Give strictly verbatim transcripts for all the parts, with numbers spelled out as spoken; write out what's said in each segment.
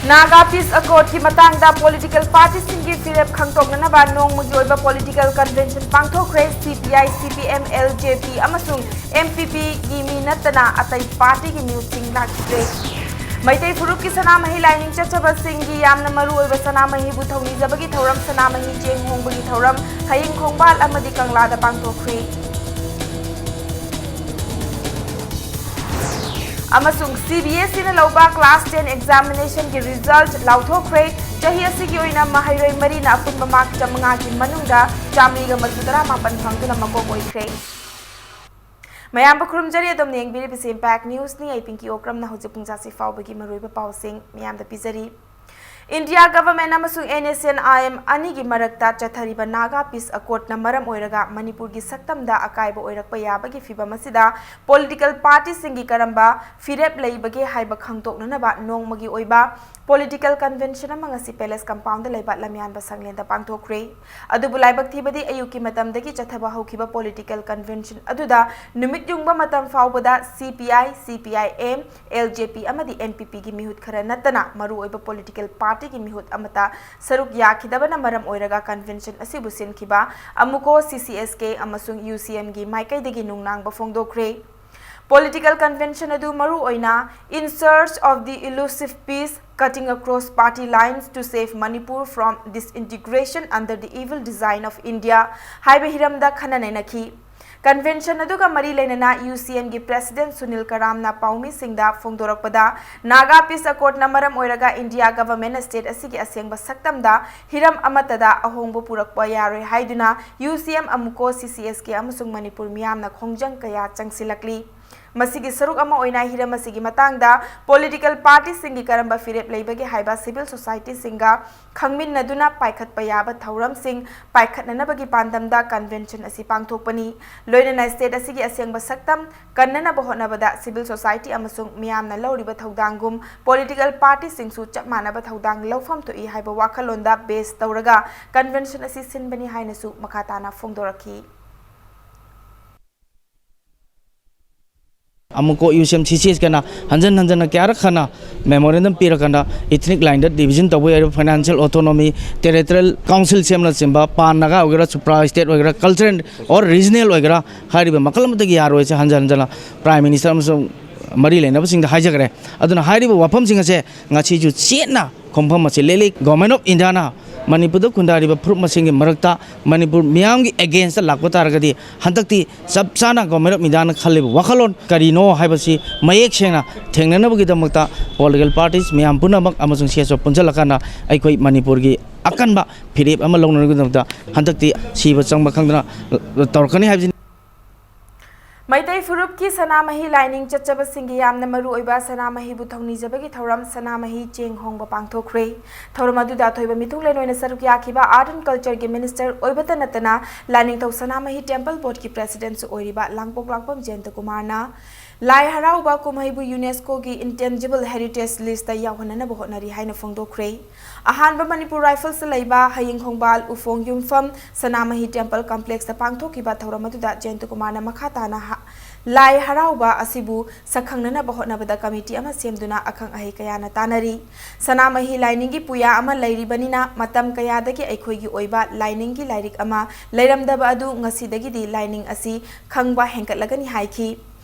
Naga piece ꯑꯦꯀꯣꯔꯗꯀꯤ ꯃꯇꯥꯡꯗ political ꯄꯥꯔꯇꯤꯁꯤꯡꯒꯤ ꯐꯤꯔꯦꯞ ꯈꯪꯗꯣꯛꯅꯅꯕ ꯅꯣꯡꯃꯒꯤ ꯑꯣꯏꯕ ꯄꯣꯂꯤꯇꯤꯀꯦꯜ ꯀꯟꯚꯦꯟꯁꯟ ꯄꯥꯡꯊꯣꯛꯈ꯭ꯔꯦ꯫ ꯁꯤ P I, C P M, L J ꯄꯤ ꯑꯃꯁꯨꯡ ꯑꯦꯝ ꯄꯤ ꯄꯤꯒꯤ ꯃꯤ ꯅꯠꯇꯅ ꯑꯇꯩ ꯄꯥꯔꯇꯤꯒꯤ ꯃꯤꯍꯨꯠꯁꯤꯡ ꯂꯥꯛꯈꯤꯗ꯭ꯔꯦ꯫ ꯃꯩꯇꯩ ꯐꯨꯔꯨꯞꯀꯤ ꯁꯅꯥꯃꯍꯤ ꯂꯥꯏꯅꯤꯡ ꯆꯠꯆꯕꯁꯤꯡꯒꯤ ꯌꯥꯝꯅ ꯃꯔꯨꯑꯣꯏꯕ ꯁꯅꯥꯃꯍꯤꯕꯨ ꯊꯧꯅꯤꯖꯕꯒꯤ ꯊꯧꯔꯝ, ꯁꯅꯥꯃꯍꯤ ꯆꯦꯡ ꯍꯣꯡꯕꯒꯤ ꯊꯧꯔꯝ ꯍꯌꯦꯡ ꯈꯣꯡꯕꯥꯜ ꯑꯃꯗꯤ ꯀꯪꯂꯥꯗ ꯄꯥꯡꯊꯣꯛꯈ꯭ꯔꯦ꯫ ꯑꯃꯁꯨꯡ ꯁꯤ ꯕꯤ ꯑꯦꯁ ꯏꯅ ꯂꯧꯕ ꯀ꯭ꯂꯥꯁ ꯇꯦꯟ ꯑꯦꯛꯖꯥꯃꯤꯅꯦꯁꯟꯒꯤ ꯔꯤꯖꯜꯠ ꯂꯥꯎꯊꯣꯛꯈ꯭ꯔꯦ꯫ ꯆꯍꯤ ꯑꯁꯤꯒꯤ ꯑꯣꯏꯅ ꯃꯍꯩꯔꯣꯏ ꯃꯔꯤꯅ ꯑꯄꯨꯟꯕ ꯃꯥꯔꯛ ꯆꯥꯃꯉꯥꯒꯤ ꯃꯅꯨꯡꯗ ꯆꯥꯃꯔꯤꯒ ꯃꯔꯤꯐꯨ ꯇꯔꯥ ꯃꯥꯄꯟ ꯐꯪꯗꯨꯅ ꯃꯀꯣꯛ ꯑꯣꯏꯈ꯭ꯔꯦ꯫ ꯃꯌꯥꯝꯕꯨ ꯈꯨꯔꯨꯝꯖꯔꯤ, ꯑꯗꯣꯝꯅ ꯌꯦꯡꯕꯤꯔꯤꯕꯁꯤ ꯏꯝꯄꯦꯛ ꯅ꯭ꯌꯨꯁꯅꯤ꯫ ꯑꯩ ꯄꯤꯡꯀꯤ ꯑꯣꯀ꯭ꯔꯝꯅ ꯍꯧꯖꯤꯛ ꯄꯨꯡ ꯆꯥꯁꯤ ꯐꯥꯎꯕꯒꯤ ꯃꯔꯨꯑꯣꯏꯕ ꯄꯥꯎꯁꯤꯡ ꯃꯌꯥꯝꯗ ꯄꯤꯖꯔꯤ꯫ ꯏꯟꯗꯤꯌꯥ ꯒꯚꯔꯟꯃꯦꯟꯠ ꯑꯃꯁꯨꯡ N S N I M ꯑꯅꯤꯒꯤ ꯃꯔꯛꯇ ꯆꯠꯊꯔꯤꯕ ꯅꯥꯒꯥ ꯄꯤꯁ ꯑꯦꯀꯣꯔꯗꯅ ꯃꯔꯝ ꯑꯣꯏꯔꯒ ꯃꯅꯤꯄꯨꯔꯒꯤ ꯁꯛꯇꯝꯗ ꯑꯀꯥꯏꯕ ꯑꯣꯏꯔꯛꯄ ꯌꯥꯕꯒꯤ ꯐꯤꯚꯝ ꯑꯁꯤꯗ ꯄꯣꯂꯤꯇꯤꯀꯦꯜ ꯄꯥꯔꯇꯤꯁꯤꯡꯒꯤ ꯀꯔꯝꯕ ꯐꯤꯔꯦꯞ ꯂꯩꯕꯒꯦ ꯍꯥꯏꯕ ꯈꯪꯗꯣꯛꯅꯅꯕ ꯅꯣꯡꯃꯒꯤ ꯑꯣꯏꯕ ꯄꯣꯂꯤꯇꯤꯀꯦꯜ ꯀꯟꯚꯦꯟꯁꯟ ꯑꯃ ꯉꯁꯤ ꯄꯦꯂꯦꯁ ꯀꯝꯄꯥꯎꯟꯗ ꯂꯩꯕ ꯂꯝꯌꯥꯟꯕ ꯁꯪꯂꯦꯟꯗ ꯄꯥꯡꯊꯣꯛꯈ꯭ꯔꯦ꯫ ꯑꯗꯨꯕꯨ ꯂꯥꯏꯕꯛ ꯊꯤꯕꯗꯤ ꯑꯌꯨꯛꯀꯤ ꯃꯇꯝꯗꯒꯤ ꯆꯠꯊꯕ ꯍꯧꯈꯤꯕ ꯄꯣꯂꯤꯇꯤꯀꯦꯜ ꯀꯟꯚꯦꯟꯁꯟ ꯑꯗꯨꯗ ꯅꯨꯃꯤꯠ ꯌꯨꯡꯕ ꯃꯇꯝ ꯐꯥꯎꯕꯗ ꯁꯤ P I, C P I M, L J P ꯑꯃꯗꯤ ꯑꯦꯟ ꯄꯤ ꯄꯤꯒꯤ ꯃꯤꯍꯨꯠ ꯈꯔ ꯅꯠꯇꯅ ꯃꯔꯨꯑꯣꯏꯕ ꯄꯣꯂꯤꯇꯤꯀꯦꯜ ꯄꯥꯔꯇꯤꯒꯤ ꯃꯤꯍꯨꯠ ꯑꯃꯠꯇ ꯁꯔꯨꯛ ꯌꯥꯈꯤꯗꯕꯅ ꯃꯔꯝ ꯑꯣꯏꯔꯒ ꯀꯟꯚꯦꯟꯁꯟ ꯑꯁꯤꯕꯨ ꯁꯤꯟꯈꯤꯕ ꯑꯃꯨꯀꯣ, ꯁꯤ ꯁꯤ ꯑꯦꯁ ꯀꯦ ꯑꯃꯁꯨꯡ ꯌꯨ ꯁꯤ ꯑꯦꯝꯒꯤ ꯃꯥꯏꯀꯩꯗꯒꯤ ꯅꯨꯡꯅꯥꯡꯕ ꯐꯣꯡꯗꯣꯛꯈ꯭ꯔꯦ꯫ ꯄꯣꯂꯤꯇꯤꯀꯦꯜ ꯀꯟꯚꯦꯟꯁꯟ ꯑꯗꯨ ꯃꯔꯨ ꯑꯣꯏꯅ In Search of the Elusive Peace, Cutting Across Party Lines to Save Manipur from Disintegration Under the Evil Design of India ꯍꯥꯏꯕ ꯍꯤꯔꯝꯗ ꯈꯟꯅ ꯅꯩꯅꯈꯤ꯫ ꯀꯟꯚꯦꯟꯁꯟ ꯑꯗꯨꯒ ꯃꯔꯤ ꯂꯩꯅꯅ ꯌꯨ ꯁꯤ ꯑꯦꯝꯒꯤ ꯄ꯭ꯔꯦꯁꯤꯗꯦꯟꯠ ꯁꯨꯅꯤꯜ ꯀꯔꯥꯝꯅ ꯄꯥꯎꯃꯤꯁꯤꯡꯗ ꯐꯣꯡꯗꯣꯔꯛꯄꯗ, ꯅꯥꯒꯥ ꯄꯤꯁ ꯑꯦꯀꯣꯔꯗꯅ ꯃꯔꯝ ꯑꯣꯏꯔꯒ ꯏꯟꯗꯤꯌꯥ ꯒꯚꯔꯟꯃꯦꯟꯠꯅ ꯁ꯭ꯇꯦꯠ ꯑꯁꯤꯒꯤ ꯑꯁꯦꯡꯕ ꯁꯛꯇꯝꯗ ꯍꯤꯔꯝ ꯑꯃꯠꯇꯗ ꯑꯍꯣꯡꯕ ꯄꯨꯔꯛꯄ ꯌꯥꯔꯣꯏ ꯍꯥꯏꯗꯨꯅ ꯌꯨ ꯁꯤ ꯑꯦꯝ, ꯑꯃꯨꯀꯣ, ꯁꯤ ꯁꯤ ꯑꯦꯁ ꯀꯦ ꯑꯃꯁꯨꯡ ꯃꯅꯤꯄꯨꯔ ꯃꯤꯌꯥꯝꯅ ꯈꯣꯡꯖꯪ ꯀꯌꯥ ꯆꯪꯁꯤꯜꯂꯛꯂꯤ꯫ ꯃꯁꯤꯒꯤ ꯁꯔꯨꯛ ꯑꯃ ꯑꯣꯏꯅ ꯍꯤꯔꯝ ꯑꯁꯤꯒꯤ ꯃꯇꯥꯡꯗ ꯄꯣꯂꯤꯇꯤꯀꯦꯜ ꯄꯥꯔꯇꯤꯁꯤꯡꯒꯤ ꯀꯔꯝꯕ ꯐꯤꯔꯦꯞ ꯂꯩꯕꯒꯦ ꯍꯥꯏꯕ ꯁꯤꯚꯤꯜ ꯁꯣꯁꯥꯏꯇꯤꯁꯤꯡꯒ ꯈꯪꯃꯤꯟꯅꯗꯨꯅ ꯄꯥꯏꯈꯠꯄ ꯌꯥꯕ ꯊꯧꯔꯝꯁꯤꯡ ꯄꯥꯏꯈꯠꯅꯅꯕꯒꯤ ꯄꯥꯟꯗꯝꯗ ꯀꯟꯚꯦꯟꯁꯟ ꯑꯁꯤ ꯄꯥꯡꯊꯣꯛꯄꯅꯤ꯫ ꯂꯣꯏꯅꯅ ꯁ꯭ꯇꯦꯠ ꯑꯁꯤꯒꯤ ꯑꯁꯦꯡꯕ ꯁꯛꯇꯝ ꯀꯟꯅꯅꯕ ꯍꯣꯠꯅꯕꯗ ꯁꯤꯚꯤꯜ ꯁꯣꯁꯥꯏꯇꯤ ꯑꯃꯁꯨꯡ ꯃꯤꯌꯥꯝꯅ ꯂꯧꯔꯤꯕ ꯊꯧꯗꯥꯡꯒꯨꯝ ꯄꯣꯂꯤꯇꯤꯀꯦꯜ ꯄꯥꯔꯇꯤꯁꯤꯡꯁꯨ ꯆꯞ ꯃꯥꯟꯅꯕ ꯊꯧꯗꯥꯡ ꯂꯧꯐꯝ ꯊꯣꯛꯏ ꯍꯥꯏꯕ ꯋꯥꯈꯜꯂꯣꯟꯗ ꯕꯦꯖ ꯇꯧꯔꯒ ꯀꯟꯚꯦꯟꯁꯟ ꯑꯁꯤ ꯁꯤꯟꯕꯅꯤ ꯍꯥꯏꯅꯁꯨ ꯃꯈꯥ ꯇꯥꯅ ꯐꯣꯡꯗꯣꯔꯛꯈꯤ꯫ ꯑꯃꯨꯛꯀꯣ ꯌꯨ ꯁꯤ ꯑꯦꯝ ꯁꯤ ꯁꯤ ꯑꯦꯁꯀꯅ ꯍꯟꯖꯟ ꯍꯟꯖꯟꯅ ꯀꯌꯥꯔꯛ ꯍꯟꯅ memorandum ꯄꯤꯔꯀꯥꯟꯗ ethnic line-ꯗ division ꯇꯧꯕ ꯌꯥꯏꯔꯤꯕ, financial autonomy, territorial council ꯁꯦꯝꯅꯆꯤꯡꯕ, ꯄꯥꯟ ꯅꯥꯒꯥ ꯑꯣꯏꯒꯦꯔꯥ, supra state ꯑꯣꯏꯒꯦꯔꯥ, cultural or regional ꯑꯣꯏꯒꯦꯔꯥ, ꯍꯥꯏꯔꯤꯕ ꯃꯈꯜ ꯑꯃꯠꯇꯒꯤ ꯌꯥꯔꯣꯏꯁꯦ ꯍꯟꯖꯟ ꯍꯟꯖꯟꯅ Prime Minister ꯑꯃꯁꯨꯡ ꯃꯔꯤ ꯂꯩꯅꯕꯁꯤꯡꯗ ꯍꯥꯏꯖꯈ꯭ꯔꯦ꯫ ꯑꯗꯨꯅ ꯍꯥꯏꯔꯤꯕ ꯋꯥꯐꯝꯁꯤꯡ ꯑꯁꯦ ꯉꯁꯤꯁꯨ ꯆꯦꯠꯅ ꯈꯣꯡꯐꯝ ꯑꯁꯤ ꯂꯦꯞꯂꯤ꯫ Government of India-ꯅ ꯃꯅꯤꯄꯨꯔꯗ ꯈꯨꯟꯗꯥꯔꯤꯕ ꯐꯨꯔꯨꯞ ꯃꯁꯦꯟꯒꯤ ꯃꯔꯛꯇ ꯃꯅꯤꯄꯨꯔ ꯃꯤꯌꯥꯝꯒꯤ against-ꯇ ꯂꯥꯛꯄ ꯇꯥꯔꯒꯗꯤ ꯍꯟꯗꯛꯇꯤ ꯆꯞ ꯆꯥꯅ Government of India-ꯅ ꯈꯜꯂꯤꯕ ꯋꯥꯈꯜꯂꯣꯟ ꯀꯔꯤꯅꯣ ꯍꯥꯏꯕꯁꯤ ꯃꯌꯦꯛ ꯁꯦꯡꯅ ꯊꯦꯡꯅꯅꯕꯒꯤꯗꯃꯛꯇ political parties ꯃꯌꯥꯝ ꯄꯨꯝꯅꯃꯛ ꯑꯃꯁꯨꯡ ꯁꯤ ꯑꯦꯁ ꯑꯣ ꯄꯨꯟꯁꯤꯜꯂꯀꯥꯟꯗ ꯑꯩꯈꯣꯏ ꯃꯅꯤꯄꯨꯔꯒꯤ ꯑꯀꯟꯕ ꯐꯤꯔꯦꯞ ꯑꯃ ꯂꯧꯅꯅꯕꯒꯤꯗꯃꯛꯇ ꯍꯟꯗꯛꯇꯤ ꯁꯤꯕ ꯆꯪꯕ ꯈꯪꯗꯅ ꯇꯧꯔꯛꯀꯅꯤ ꯍꯥꯏꯕꯁꯤꯅꯤ꯫ ꯃꯩꯇꯩ ꯐꯨꯔꯨꯞꯀꯤ ꯁꯅꯥꯃꯍꯤ ꯂꯥꯏꯅꯤꯡ ꯆꯠꯆꯕꯁꯤꯡꯒꯤ ꯌꯥꯝꯅ ꯃꯔꯨꯑꯣꯏꯕ ꯁꯅꯥꯃꯍꯤꯕꯨ ꯊꯧꯅꯤꯖꯕꯒꯤ ꯊꯧꯔꯝ ꯁꯅꯥꯃꯍꯤ ꯆꯦꯡ ꯍꯣꯡꯕ ꯄꯥꯡꯊꯣꯛꯈ꯭ꯔꯦ꯫ ꯊꯧꯔꯝ ꯑꯗꯨꯗ ꯑꯊꯣꯏꯕ ꯃꯤꯊꯨꯡꯂꯦꯟ ꯑꯣꯏꯅ ꯁꯔꯨꯛ ꯌꯥꯈꯤꯕ Art and Culture-ꯒꯤ Minister ꯑꯣꯏꯕꯇ ꯅꯠꯇꯅ ꯂꯥꯏꯅꯤꯡꯊꯧ ꯁꯅꯥꯃꯍꯤ Temple Board-ꯀꯤ President-ꯁꯨ ꯑꯣꯏꯔꯤꯕ ꯂꯥꯡꯄꯣꯛ ꯂꯥꯡꯄꯝ ꯖꯌꯟꯇ ꯀꯨꯃꯥꯔꯅ ꯂꯥꯏ ꯍꯔꯥꯎꯕ ꯀꯨꯝꯍꯩꯕꯨ UNESCO-ꯒꯤ Intangible Heritage List-ꯇ ꯌꯥꯎꯍꯟꯅꯅꯕ ꯍꯣꯠꯅꯔꯤ ꯍꯥꯏꯅ ꯐꯣꯡꯗꯣꯛꯈ꯭ꯔꯦ꯫ ꯑꯍꯥꯟꯕ ꯃꯅꯤꯄꯨꯔ Rifles-ꯇ ꯂꯩꯕ ꯍꯌꯤꯡ ꯈꯣꯡꯕꯥꯜ ꯎꯐꯣꯡ ꯌꯨꯝꯐꯝ ꯁꯅꯥꯃꯍꯤ Temple Complex-ꯇ ꯄꯥꯡꯊꯣꯛꯈꯤꯕ ꯊꯧꯔꯝ ꯑꯗꯨꯗ ꯖꯌꯟꯇ ꯀꯨꯃꯥꯔꯅ ꯃꯈꯥ ꯇꯥꯅ ꯍ-, ꯂꯥꯏ ꯍꯔꯥꯎꯕ ꯑꯁꯤꯕꯨ ꯁꯛꯈꯪꯅꯅꯕ ꯍꯣꯠꯅꯕꯗ committee ꯑꯃ ꯁꯦꯝꯗꯨꯅ ꯑꯈꯪ ꯑꯍꯩ ꯀꯌꯥꯅ ꯇꯥꯟꯅꯔꯤ꯫ ꯁꯅꯥꯃꯍꯤ ꯂꯥꯏꯅꯤꯡꯒꯤ ꯄꯨꯌꯥ ꯑꯃ ꯂꯩꯔꯤꯕꯅꯤꯅ ꯃꯇꯝ ꯀꯌꯥꯗꯒꯤ ꯑꯩꯈꯣꯏꯒꯤ ꯑꯣꯏꯕ ꯂꯥꯏꯅꯤꯡꯒꯤ ꯂꯥꯏꯔꯤꯛ ꯑꯃ ꯂꯩꯔꯝꯗꯕ ꯑꯗꯨ ꯉꯁꯤꯗꯒꯤꯗꯤ ꯂꯥꯏꯅꯤꯡ ꯑꯁꯤ ꯈꯪꯕ ꯍꯦꯟꯒꯠꯂꯒꯅꯤ ꯍꯥꯏꯈꯤ꯫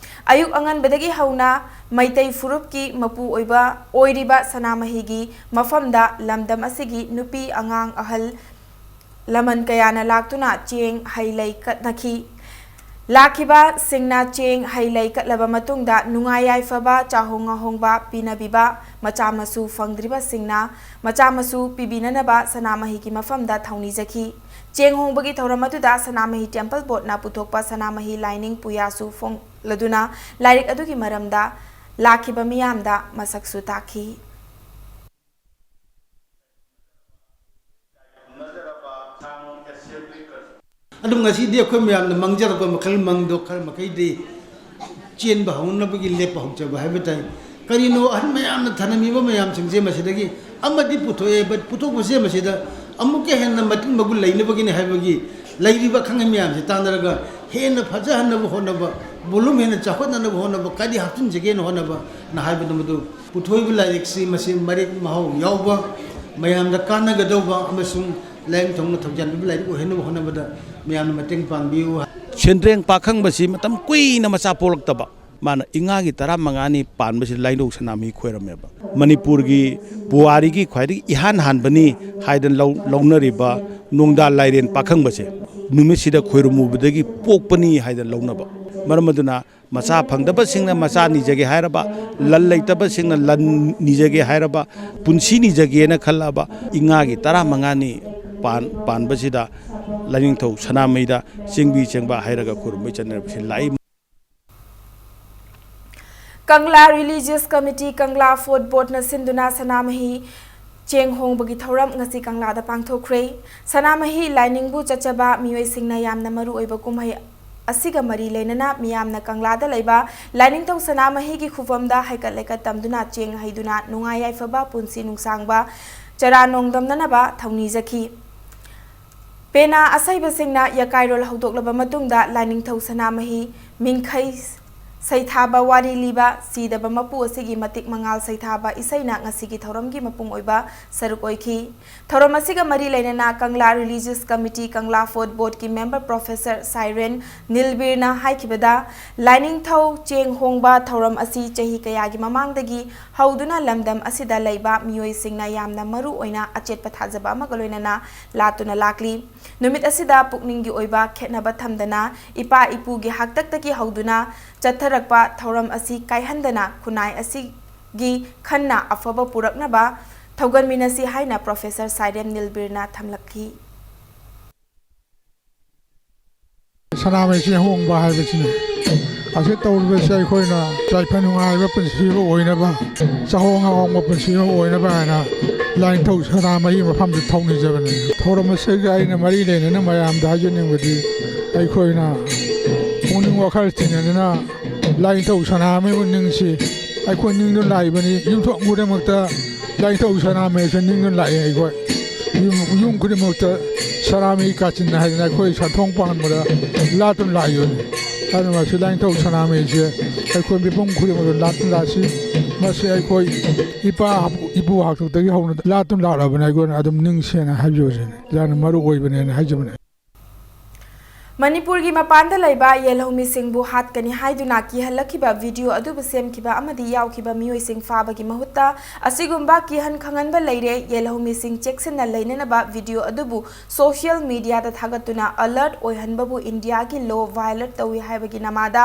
ꯑꯌꯨꯛ ꯑꯉꯟꯕꯗꯒꯤ ꯍꯧꯅ ꯃꯩꯇꯩ ꯐꯨꯔꯨꯞꯀꯤ ꯃꯄꯨ ꯑꯣꯏꯕ, ꯑꯣꯏꯔꯤꯕ ꯁꯅꯥꯃꯍꯤꯒꯤ ꯃꯐꯝꯗ ꯂꯝꯗꯝ ꯑꯁꯤꯒꯤ ꯅꯨꯄꯤ, ꯑꯉꯥꯡ, ꯑꯍꯜ ꯂꯃꯟ ꯀꯌꯥꯅ ꯂꯥꯛꯇꯨꯅ ꯆꯦꯡ, ꯍꯩ ꯂꯩ ꯀꯠꯅꯈꯤ꯫ ꯂꯥꯛꯈꯤꯕꯁꯤꯡꯅ ꯆꯦꯡ, ꯍꯩ ꯂꯩ ꯀꯠꯂꯕ ꯃꯇꯨꯡꯗ ꯅꯨꯡꯉꯥꯏ ꯌꯥꯏꯐꯕ, ꯆꯥꯍꯣꯡ ꯉꯥꯍꯣꯡꯕ ꯄꯤꯅꯕꯤꯕ, ꯃꯆꯥ ꯃꯁꯨ ꯐꯪꯗ꯭ꯔꯤꯕꯁꯤꯡꯅ ꯃꯆꯥ ꯃꯁꯨ ꯄꯤꯕꯤꯅꯅꯕ ꯁꯅꯥꯃꯍꯤꯒꯤ ꯃꯐꯝꯗ ꯊꯧꯅꯤꯖꯈꯤ꯫ ꯆꯦꯡ ꯍꯣꯡꯕꯒꯤ ꯊꯧꯔꯝ ꯑꯗꯨꯗ ꯁꯅꯥꯃꯍꯤ Temple Board-ꯅ ꯄꯨꯊꯣꯛꯄ ꯁꯅꯥꯃꯍꯤ ꯂꯥꯏꯅꯤꯡ ꯄꯨꯌꯥꯁꯨ ꯐꯣꯡꯂꯗꯨꯅ ꯂꯥꯏꯔꯤꯛ ꯑꯗꯨꯒꯤ ꯃꯔꯝꯗ ꯂꯥꯛꯈꯤꯕ ꯃꯤꯌꯥꯝꯗ ꯃꯁꯛꯁꯨ ꯇꯥꯛꯈꯤ꯫ ꯑꯗꯨꯝ ꯉꯁꯤꯗꯤ ꯑꯩꯈꯣꯏ ꯃꯌꯥꯝꯅ ꯃꯥꯡꯖꯔꯛꯄ ꯃꯈꯜ ꯃꯪꯗꯣ ꯈꯔ ꯃꯈꯩꯗꯤ ꯆꯦꯟꯕ ꯍꯧꯅꯕꯒꯤ ꯂꯦꯞꯄ ꯍꯧꯖꯕ ꯍꯥꯏꯕ ꯇꯥꯏ꯫ ꯀꯔꯤꯅꯣ, ꯑꯍꯜ ꯃꯌꯥꯝꯅ ꯊꯅꯝꯃꯤꯕ ꯃꯌꯥꯝꯁꯤꯡꯁꯦ ꯃꯁꯤꯗꯒꯤ ꯑꯃꯗꯤ ꯄꯨꯊꯣꯛꯑꯦ, but ꯄꯨꯊꯣꯛꯄꯁꯦ ꯃꯁꯤꯗ ꯑꯃꯨꯛꯀ ꯍꯦꯟꯅ ꯃꯇꯤꯛ ꯃꯒꯨꯟ ꯂꯩꯅꯕꯒꯤꯅꯤ ꯍꯥꯏꯕꯒꯤ ꯂꯩꯔꯤꯕ ꯑꯈꯪ ꯑꯍꯩ ꯃꯌꯥꯝꯁꯦ ꯇꯥꯟꯅꯔꯒ ꯍꯦꯟꯅ ꯐꯖꯍꯟꯅꯕ ꯍꯣꯠꯅꯕ, ꯕꯣꯂꯨꯝ ꯍꯦꯟꯅ ꯆꯥꯎꯈꯠꯅꯅꯕ ꯍꯣꯠꯅꯕ, ꯀꯔꯤ ꯍꯥꯞꯆꯤꯟꯖꯒꯦꯅ ꯍꯣꯠꯅꯕ ꯅ ꯍꯥꯏꯕꯗꯨ ꯃꯗꯨ ꯄꯨꯊꯣꯛꯏꯕ ꯂꯥꯏꯔꯤꯛꯁꯤ ꯃꯁꯤ ꯃꯔꯦꯛ ꯃꯍꯥꯎ ꯌꯥꯎꯕ, ꯃꯌꯥꯝꯗ ꯀꯥꯟꯅꯒꯗꯧꯕ ꯑꯃꯁꯨꯡ ꯂꯥꯏꯅꯤꯡꯊꯧꯅ ꯊꯧꯖꯥꯟꯕꯤꯕ ꯂꯥꯏꯔꯤꯛ ꯑꯣꯏꯍꯟꯅꯕ ꯍꯣꯠꯅꯕꯗ ꯃꯌꯥꯝꯅ ꯃꯇꯦꯡ ꯄꯥꯡꯕꯤꯌꯨ꯫ ꯁꯦꯟꯗ꯭ꯔꯦꯡ ꯄꯥꯈꯪꯕꯁꯤ ꯃꯇꯝ ꯀꯨꯏꯅ ꯃꯆꯥ ꯄꯣꯛꯂꯛꯇꯕ, ꯃꯥꯅ ꯏꯉꯥꯒꯤ ꯇꯔꯥꯃꯉꯥꯅꯤ ꯄꯥꯟꯕꯁꯤꯗ ꯂꯥꯏꯅꯤꯡꯊꯧ ꯁꯅꯥꯃꯍꯤ ꯈꯣꯏꯔꯝꯃꯦꯕ꯫ ꯃꯅꯤꯄꯨꯔꯒꯤ ꯄꯨꯋꯥꯔꯤꯒꯤ ꯈ꯭ꯋꯥꯏꯗꯒꯤ ꯏꯍꯥꯟ ꯍꯥꯟꯕꯅꯤ ꯍꯥꯏꯗꯅ ꯂꯧ-, ꯂꯧꯅꯔꯤꯕ ꯅꯣꯡꯗꯥ ꯂꯥꯏꯔꯦꯟ ꯄꯥꯈꯪꯕꯁꯦ ꯅꯨꯃꯤꯠꯁꯤꯗ ꯈꯣꯏꯔꯨꯝꯃꯨꯕꯗꯒꯤ ꯄꯣꯛꯄꯅꯤ ꯍꯥꯏꯗꯅ ꯂꯧꯅꯕ꯫ ꯃꯔꯝ ꯑꯗꯨꯅ ꯃꯆꯥ ꯐꯪꯗꯕꯁꯤꯡꯅ ꯃꯆꯥ ꯅꯤꯖꯒꯦ ꯍꯥꯏꯔꯕ, ꯂꯟ ꯂꯩꯇꯕꯁꯤꯡꯅ ꯂꯟ ꯅꯤꯖꯒꯦ ꯍꯥꯏꯔꯕ, ꯄꯨꯟꯁꯤ ꯅꯤꯖꯒꯦꯅ ꯈꯜꯂꯛꯑꯕ ꯏꯉꯥꯒꯤ ꯇꯔꯥꯃꯉꯥꯅꯤ ꯄꯥꯟ-, ꯄꯥꯟꯕꯁꯤꯗ ꯂꯥꯏꯅꯤꯡꯊꯧ ꯁꯅꯥꯃꯍꯤꯗ ꯆꯦꯡꯕꯤ ꯆꯦꯡꯕ ꯍꯩꯔꯒ ꯈꯨꯔꯨꯝꯕꯒꯤ ꯆꯠꯅꯕꯤꯁꯤ ꯂꯥꯛꯏ꯫ ꯀꯪꯂꯥ Religious Committee, ꯀꯪꯂꯥ Fort Boardꯅ ꯁꯤꯟꯗꯨꯅ ꯁꯅꯥꯃꯍꯤ ꯆꯦꯡ ꯍꯣꯡꯕꯒꯤ ꯊꯧꯔꯝ ꯉꯁꯤ ꯀꯪꯂꯥꯗ ꯄꯥꯡꯊꯣꯛꯈ꯭ꯔꯦ꯫ ꯁꯅꯥꯃꯍꯤ ꯂꯥꯏꯅꯤꯡꯕꯨ ꯆꯠꯆꯕ ꯃꯤꯑꯣꯏꯁꯤꯡꯅ ꯌꯥꯝꯅ ꯃꯔꯨ ꯑꯣꯏꯕ ꯀꯨꯝꯍꯩ ꯑꯁꯤꯒ ꯃꯔꯤ ꯂꯩꯅꯅ ꯃꯤꯌꯥꯝꯅ ꯀꯪꯂꯥꯗ ꯂꯩꯕ ꯂꯥꯏꯅꯤꯡꯊꯧ ꯁꯅꯥꯃꯍꯤꯒꯤ ꯈꯨꯕꯝꯗ ꯍꯩꯀꯠ ꯂꯩꯀꯠ ꯇꯝꯗꯨꯅ ꯆꯦꯡ ꯍꯩꯗꯨꯅ ꯅꯨꯡꯉꯥꯏ ꯌꯥꯏꯐꯕ ꯄꯨꯟꯁꯤ ꯅꯨꯡꯁꯥꯡꯕ ꯆꯔꯥ ꯅꯣꯡꯗꯝꯅꯅꯕ ꯊꯧꯅꯤꯖꯈꯤ꯫ ꯄꯦꯅꯥ ꯑꯁꯩꯕꯁꯤꯡꯅ ꯌꯀꯥꯏꯔꯣꯜ ꯍꯧꯗꯣꯛꯂꯕ ꯃꯇꯨꯡꯗ ꯂꯥꯏꯅꯤꯡꯊꯧ ꯁꯅꯥꯃꯍꯤ ꯃꯤꯡꯈꯩ ꯁꯩꯊꯥꯕ ꯋꯥꯔꯤ ꯂꯤꯕ ꯁꯤꯗꯕ ꯃꯄꯨ ꯑꯁꯤꯒꯤ ꯃꯇꯤꯛ ꯃꯉꯥꯜ ꯁꯩꯊꯥꯕ ꯏꯁꯩꯅ ꯉꯁꯤꯒꯤ ꯊꯧꯔꯝꯒꯤ ꯃꯄꯨꯡ ꯑꯣꯏꯕ ꯁꯔꯨꯛ ꯑꯣꯏꯈꯤ꯫ ꯊꯧꯔꯝ ꯑꯁꯤꯒ ꯃꯔꯤ ꯂꯩꯅꯅ ꯀꯪꯂꯥ Religious Committee, ꯀꯪꯂꯥ Fort Boardꯀꯤ member Professor ꯁꯥꯏꯔꯦꯟ ꯅꯤꯜꯕꯤꯔꯅ ꯍꯥꯏꯈꯤꯕꯗ, ꯂꯥꯏꯅꯤꯡꯊꯧ ꯆꯦꯡ ꯍꯣꯡꯕ ꯊꯧꯔꯝ ꯑꯁꯤ ꯆꯍꯤ ꯀꯌꯥꯒꯤ ꯃꯃꯥꯡꯗꯒꯤ ꯍꯧꯗꯨꯅ ꯂꯝꯗꯝ ꯑꯁꯤꯗ ꯂꯩꯕ ꯃꯤꯑꯣꯏꯁꯤꯡꯅ ꯌꯥꯝꯅ ꯃꯔꯨ ꯑꯣꯏꯅ ꯑꯆꯦꯠꯄ ꯊꯥꯖꯕ ꯑꯃꯒ ꯂꯣꯏꯅꯅ ꯂꯥꯠꯇꯨꯅ ꯂꯥꯛꯂꯤ꯫ ꯅꯨꯃꯤꯠ ꯑꯁꯤꯗ ꯄꯨꯛꯅꯤꯡꯒꯤ ꯑꯣꯏꯕ ꯈꯦꯠꯅꯕ ꯊꯝꯗꯅ ꯏꯄꯥ ꯏꯄꯨꯒꯤ ꯍꯥꯛꯇꯛꯇꯒꯤ ꯍꯧꯗꯨꯅ ꯆꯠꯊꯔꯛꯄ ꯊꯧꯔꯝ ꯑꯁꯤ ꯀꯥꯏꯍꯟꯗꯅ ꯈꯨꯟꯅꯥꯏ ꯑꯁꯤꯒꯤ ꯈꯟꯅ ꯑꯐꯕ ꯄꯨꯔꯛꯅꯕ ꯊꯧꯒꯟꯃꯤꯟꯅꯁꯤ ꯍꯥꯏꯅ Professor ꯁꯥꯏꯔꯦꯝ ꯅꯤꯜꯕꯤꯔꯅ ꯊꯝꯂꯛꯈꯤ꯫ ꯁꯅꯥꯃꯍꯤ ꯆꯦꯡ ꯍꯣꯡꯕ ꯍꯥꯏꯕꯁꯤꯅꯤ꯫ ꯑꯁꯤ ꯇꯧꯔꯤꯕꯁꯤ ꯑꯩꯈꯣꯏꯅ ꯌꯥꯏꯐ ꯅꯨꯡꯉꯥꯏꯕ ꯄꯨꯟꯁꯤ ꯑꯃ ꯑꯣꯏꯅꯕ, ꯆꯥꯍꯣꯡ ꯉꯥꯍꯣꯡꯕ ꯄꯨꯟꯁꯤ ꯑꯃ ꯑꯣꯏꯅꯕ ꯍꯥꯏꯅ ꯂꯥꯏꯅꯤꯡꯊꯧ ꯁꯅꯥꯃꯍꯤ ꯃꯐꯝꯗ ꯊꯧꯅꯤꯖꯕꯅꯤ꯫ ꯊꯧꯔꯝ ꯑꯁꯤꯒ ꯑꯩꯅ ꯃꯔꯤ ꯂꯩꯅꯅ ꯃꯌꯥꯝꯗ ꯍꯥꯏꯖꯅꯤꯡꯕꯗꯤ, ꯑꯩꯈꯣꯏꯅ ꯄꯨꯛꯅꯤꯡ ꯋꯥꯈꯜ ꯇꯤꯟꯅꯗꯨꯅ ꯂꯥꯏꯅꯤꯡꯊꯧ ꯁꯅꯥꯃꯍꯤꯕꯨ ꯅꯤꯡꯁꯤ꯫ ꯑꯩꯈꯣꯏ ꯅꯤꯡꯗꯨꯅ ꯂꯥꯛꯏꯕꯅꯤ꯫ ꯌꯨꯝꯊꯣꯡ ꯈꯨꯗꯤꯡꯃꯛꯇ ꯂꯥꯏꯅꯤꯡꯊꯧ ꯁꯅꯥꯃꯍꯤꯁꯦ ꯅꯤꯡꯗꯨꯅ ꯂꯥꯛꯏ꯫ ꯑꯩꯈꯣꯏ ꯌꯨꯝ, ꯌꯨꯝ ꯈꯨꯗꯤꯡꯃꯛꯇ ꯁꯅꯥꯃꯍꯤ ꯀꯥꯆꯤꯟ ꯍꯥꯏꯗꯅ ꯑꯩꯈꯣꯏ ꯁꯟꯊꯣꯡ ꯄꯥꯟꯕꯗ ꯂꯥꯠꯇꯨꯅ ꯂꯥꯛꯏꯕꯅꯤ꯫ ꯑꯗꯨꯅ ꯃꯁꯤ ꯂꯥꯏꯅꯤꯡꯊꯧ ꯁꯅꯥꯃꯍꯤꯁꯦ ꯑꯩꯈꯣꯏ ꯃꯤꯄꯨꯝ ꯈꯨꯗꯤꯡꯃꯛꯇ ꯂꯥꯠꯇꯨꯅ ꯂꯥꯛꯁꯤ꯫ ꯃꯁꯤ ꯑꯩꯈꯣꯏ ꯏꯄꯥ ꯏꯄꯨ ꯍꯥꯛꯇꯛꯇꯒꯤ ꯍꯧꯅ ꯂꯥꯠꯇꯨꯅ ꯂꯥꯛꯂꯕꯅꯤ꯫ ꯑꯩꯈꯣꯏꯅ ꯑꯗꯨꯝ ꯅꯤꯡꯁꯦꯅ ꯍꯥꯏꯖꯕꯁꯤꯅꯤ꯫ ꯌꯥꯝꯅ ꯃꯔꯨ ꯑꯣꯏꯕꯅꯦꯅ ꯍꯥꯏꯖꯕꯅꯤ꯫ ꯃꯅꯤꯄꯨꯔꯒꯤ ꯃꯄꯥꯟꯗ ꯂꯩꯕ ꯌꯦꯜꯍꯧꯃꯤꯁꯤꯡꯕꯨ ꯍꯥꯠꯀꯅꯤ ꯍꯥꯏꯗꯨꯅ ꯀꯤꯍꯜꯂꯛꯈꯤꯕ ꯚꯤꯗꯤꯑꯣ ꯑꯗꯨꯕꯨ ꯁꯦꯝꯈꯤꯕ ꯑꯃꯗꯤ ꯌꯥꯎꯈꯤꯕ ꯃꯤꯑꯣꯏꯁꯤꯡ ꯐꯥꯕꯒꯤ ꯃꯍꯨꯠꯇ ꯑꯁꯤꯒꯨꯝꯕ ꯀꯤꯍꯟ ꯈꯪꯍꯟꯕ ꯂꯩꯔꯦ꯫ ꯌꯦꯜꯍꯧꯃꯤꯁꯤꯡ ꯆꯦꯛꯁꯤꯟꯅ ꯂꯩꯅꯅꯕ ꯚꯤꯗꯤꯑꯣ ꯑꯗꯨꯕꯨ ꯁꯣꯁꯤꯌꯦꯜ ꯃꯤꯗꯤꯌꯥꯗ ꯊꯥꯒꯠꯇꯨꯅ ꯑꯂꯔꯠ ꯑꯣꯏꯍꯟꯕꯕꯨ ꯏꯟꯗꯤꯌꯥꯒꯤ ꯂꯣ ꯚꯥꯏꯑꯣꯂꯦꯠ ꯇꯧꯏ ꯍꯥꯏꯕꯒꯤ ꯅꯃꯥꯗ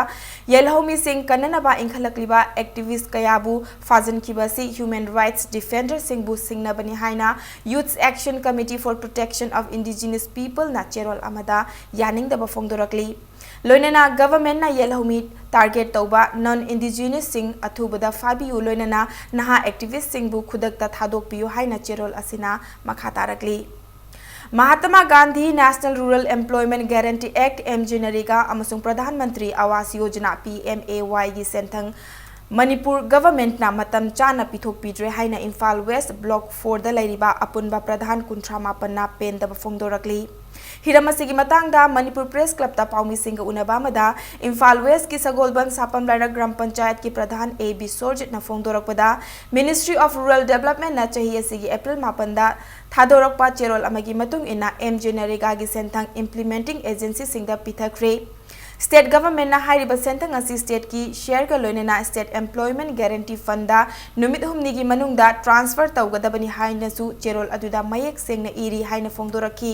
ꯌꯦꯜꯍꯧꯃꯤꯁꯤꯡ ꯀꯟꯅꯅꯕ ꯏꯟꯈꯠꯂꯛꯂꯤꯕ ꯑꯦꯛꯇꯤꯚꯤꯁ꯭ꯠ ꯀꯌꯥꯕꯨ ꯐꯥꯖꯤꯟꯈꯤꯕ ꯑꯁꯤ ꯍ꯭ꯌꯨꯃꯦꯟ ꯔꯥꯏꯠꯁ ꯗꯤꯐꯦꯟꯗꯔꯁꯤꯡꯕꯨ ꯁꯤꯡꯅꯕꯅꯤ ꯍꯥꯏꯅ Youth Action Committee for Protection of Indigenous Peopleꯅ ꯆꯦꯔꯣꯜ ꯑꯃꯗ ꯌꯥꯅꯤꯡꯗꯕ ꯐꯣꯡꯗꯣꯔꯛꯂꯤ꯫ ꯂꯣꯏꯅꯅ ꯒꯚꯔꯟꯃꯦꯟꯠꯅ ꯌꯦꯜꯍꯧꯃꯤ ꯇꯥꯔꯒꯦꯠ ꯇꯧꯕ ꯅꯟ ꯏꯟꯗꯤꯖꯤꯅꯁꯁꯤꯡ ꯑꯊꯨꯕꯗ ꯐꯥꯕꯤꯌꯨ, ꯂꯣꯏꯅꯅ ꯅꯍꯥ ꯑꯦꯛꯇꯤꯚꯤꯁ꯭ꯠꯁꯤꯡꯕꯨ ꯈꯨꯗꯛꯇ ꯊꯥꯗꯣꯛꯄꯤꯌꯨ ꯍꯥꯏꯅ ꯆꯦꯔꯣꯜ ꯑꯁꯤꯅ ꯃꯈꯥ ꯇꯥꯔꯛꯂꯤ꯫ Mahatma Gandhi National Rural Employment Guarantee Act, MGNREGA ꯑꯃꯁꯨꯡ ꯄ꯭ꯔꯙꯥꯟ ꯃꯟꯇ꯭ꯔꯤ ꯑꯥꯋꯥꯁ ꯌꯣꯖꯅꯥ, PMAYꯒꯤ ꯁꯦꯟꯊꯪ ꯃꯅꯤꯄꯨꯔ ꯒꯚꯔꯟꯃꯦꯟꯠꯅ ꯃꯇꯝ ꯆꯥꯅ ꯄꯤꯊꯣꯛꯄꯤꯗ꯭ꯔꯦ ꯍꯥꯏꯅ ꯏꯝꯐꯥꯜ ꯋꯦꯁ꯭ꯠ ꯕ꯭ꯂꯣꯛ ꯐꯣꯔꯗ ꯂꯩꯔꯤꯕ ꯑꯄꯨꯟꯕ ꯄ꯭ꯔꯙꯥꯟ ꯀꯨꯟꯊ꯭ꯔꯥ ꯃꯥꯄꯟꯅ ꯄꯦꯟꯗꯕ ꯐꯣꯡꯗꯣꯔꯛꯂꯤ꯫ ꯍꯤꯔꯝ ꯑꯁꯤꯒꯤ ꯃꯇꯥꯡꯗ ꯃꯅꯤꯄꯨꯔ ꯄ꯭ꯔꯦꯁ ꯀ꯭ꯂꯕꯇ ꯄꯥꯎꯃꯤꯁꯤꯡꯒ ꯎꯅꯕ ꯑꯃꯗ ꯏꯝꯐꯥꯜ ꯋꯦꯁ꯭ꯠꯀꯤ ꯁꯒꯣꯜꯕꯟ ꯁꯥꯄꯝ ꯂꯥꯏꯔꯛ ꯒ꯭ꯔꯥꯝ ꯄꯟꯆꯥꯌꯠꯀꯤ ꯄ꯭ꯔꯙꯥꯟ A B ꯁꯣꯔꯖꯤꯠꯅ ꯐꯣꯡꯗꯣꯔꯛꯄꯗ, Ministry of Rural Developmentꯅ ꯆꯍꯤ ꯑꯁꯤꯒꯤ ꯑꯦꯄ꯭ꯔꯤꯜ ꯃꯥꯄꯟꯗ ꯊꯥꯗꯣꯔꯛꯄ ꯆꯦꯔꯣꯜ ꯑꯃꯒꯤ ꯃꯇꯨꯡ ꯏꯟꯅ MGNREGAꯒꯤ ꯁꯦꯟꯊꯪ implementing agencyꯁꯤꯡꯗ ꯄꯤꯊꯈ꯭ꯔꯦ꯫ ꯁ꯭ꯇꯦꯠ ꯒꯚꯔꯟꯃꯦꯟꯠꯅ ꯍꯥꯏꯔꯤꯕ ꯁꯦꯟꯊꯪ ꯑꯁꯤ ꯁ꯭ꯇꯦꯠꯀꯤ ꯁꯦꯌꯔꯒ ꯂꯣꯏꯅꯅ State Employment Guarantee Fundꯗ ꯅꯨꯃꯤꯠ ꯍꯨꯝꯅꯤꯒꯤ ꯃꯅꯨꯡꯗ transfer ꯇꯧꯒꯗꯕꯅꯤ ꯍꯥꯏꯅꯁꯨ ꯆꯦꯔꯣꯜ ꯑꯗꯨꯗ ꯃꯌꯦꯛ ꯁꯦꯡꯅ ꯏꯔꯤ ꯍꯥꯏꯅ ꯐꯣꯡꯗꯣꯔꯛꯈꯤ꯫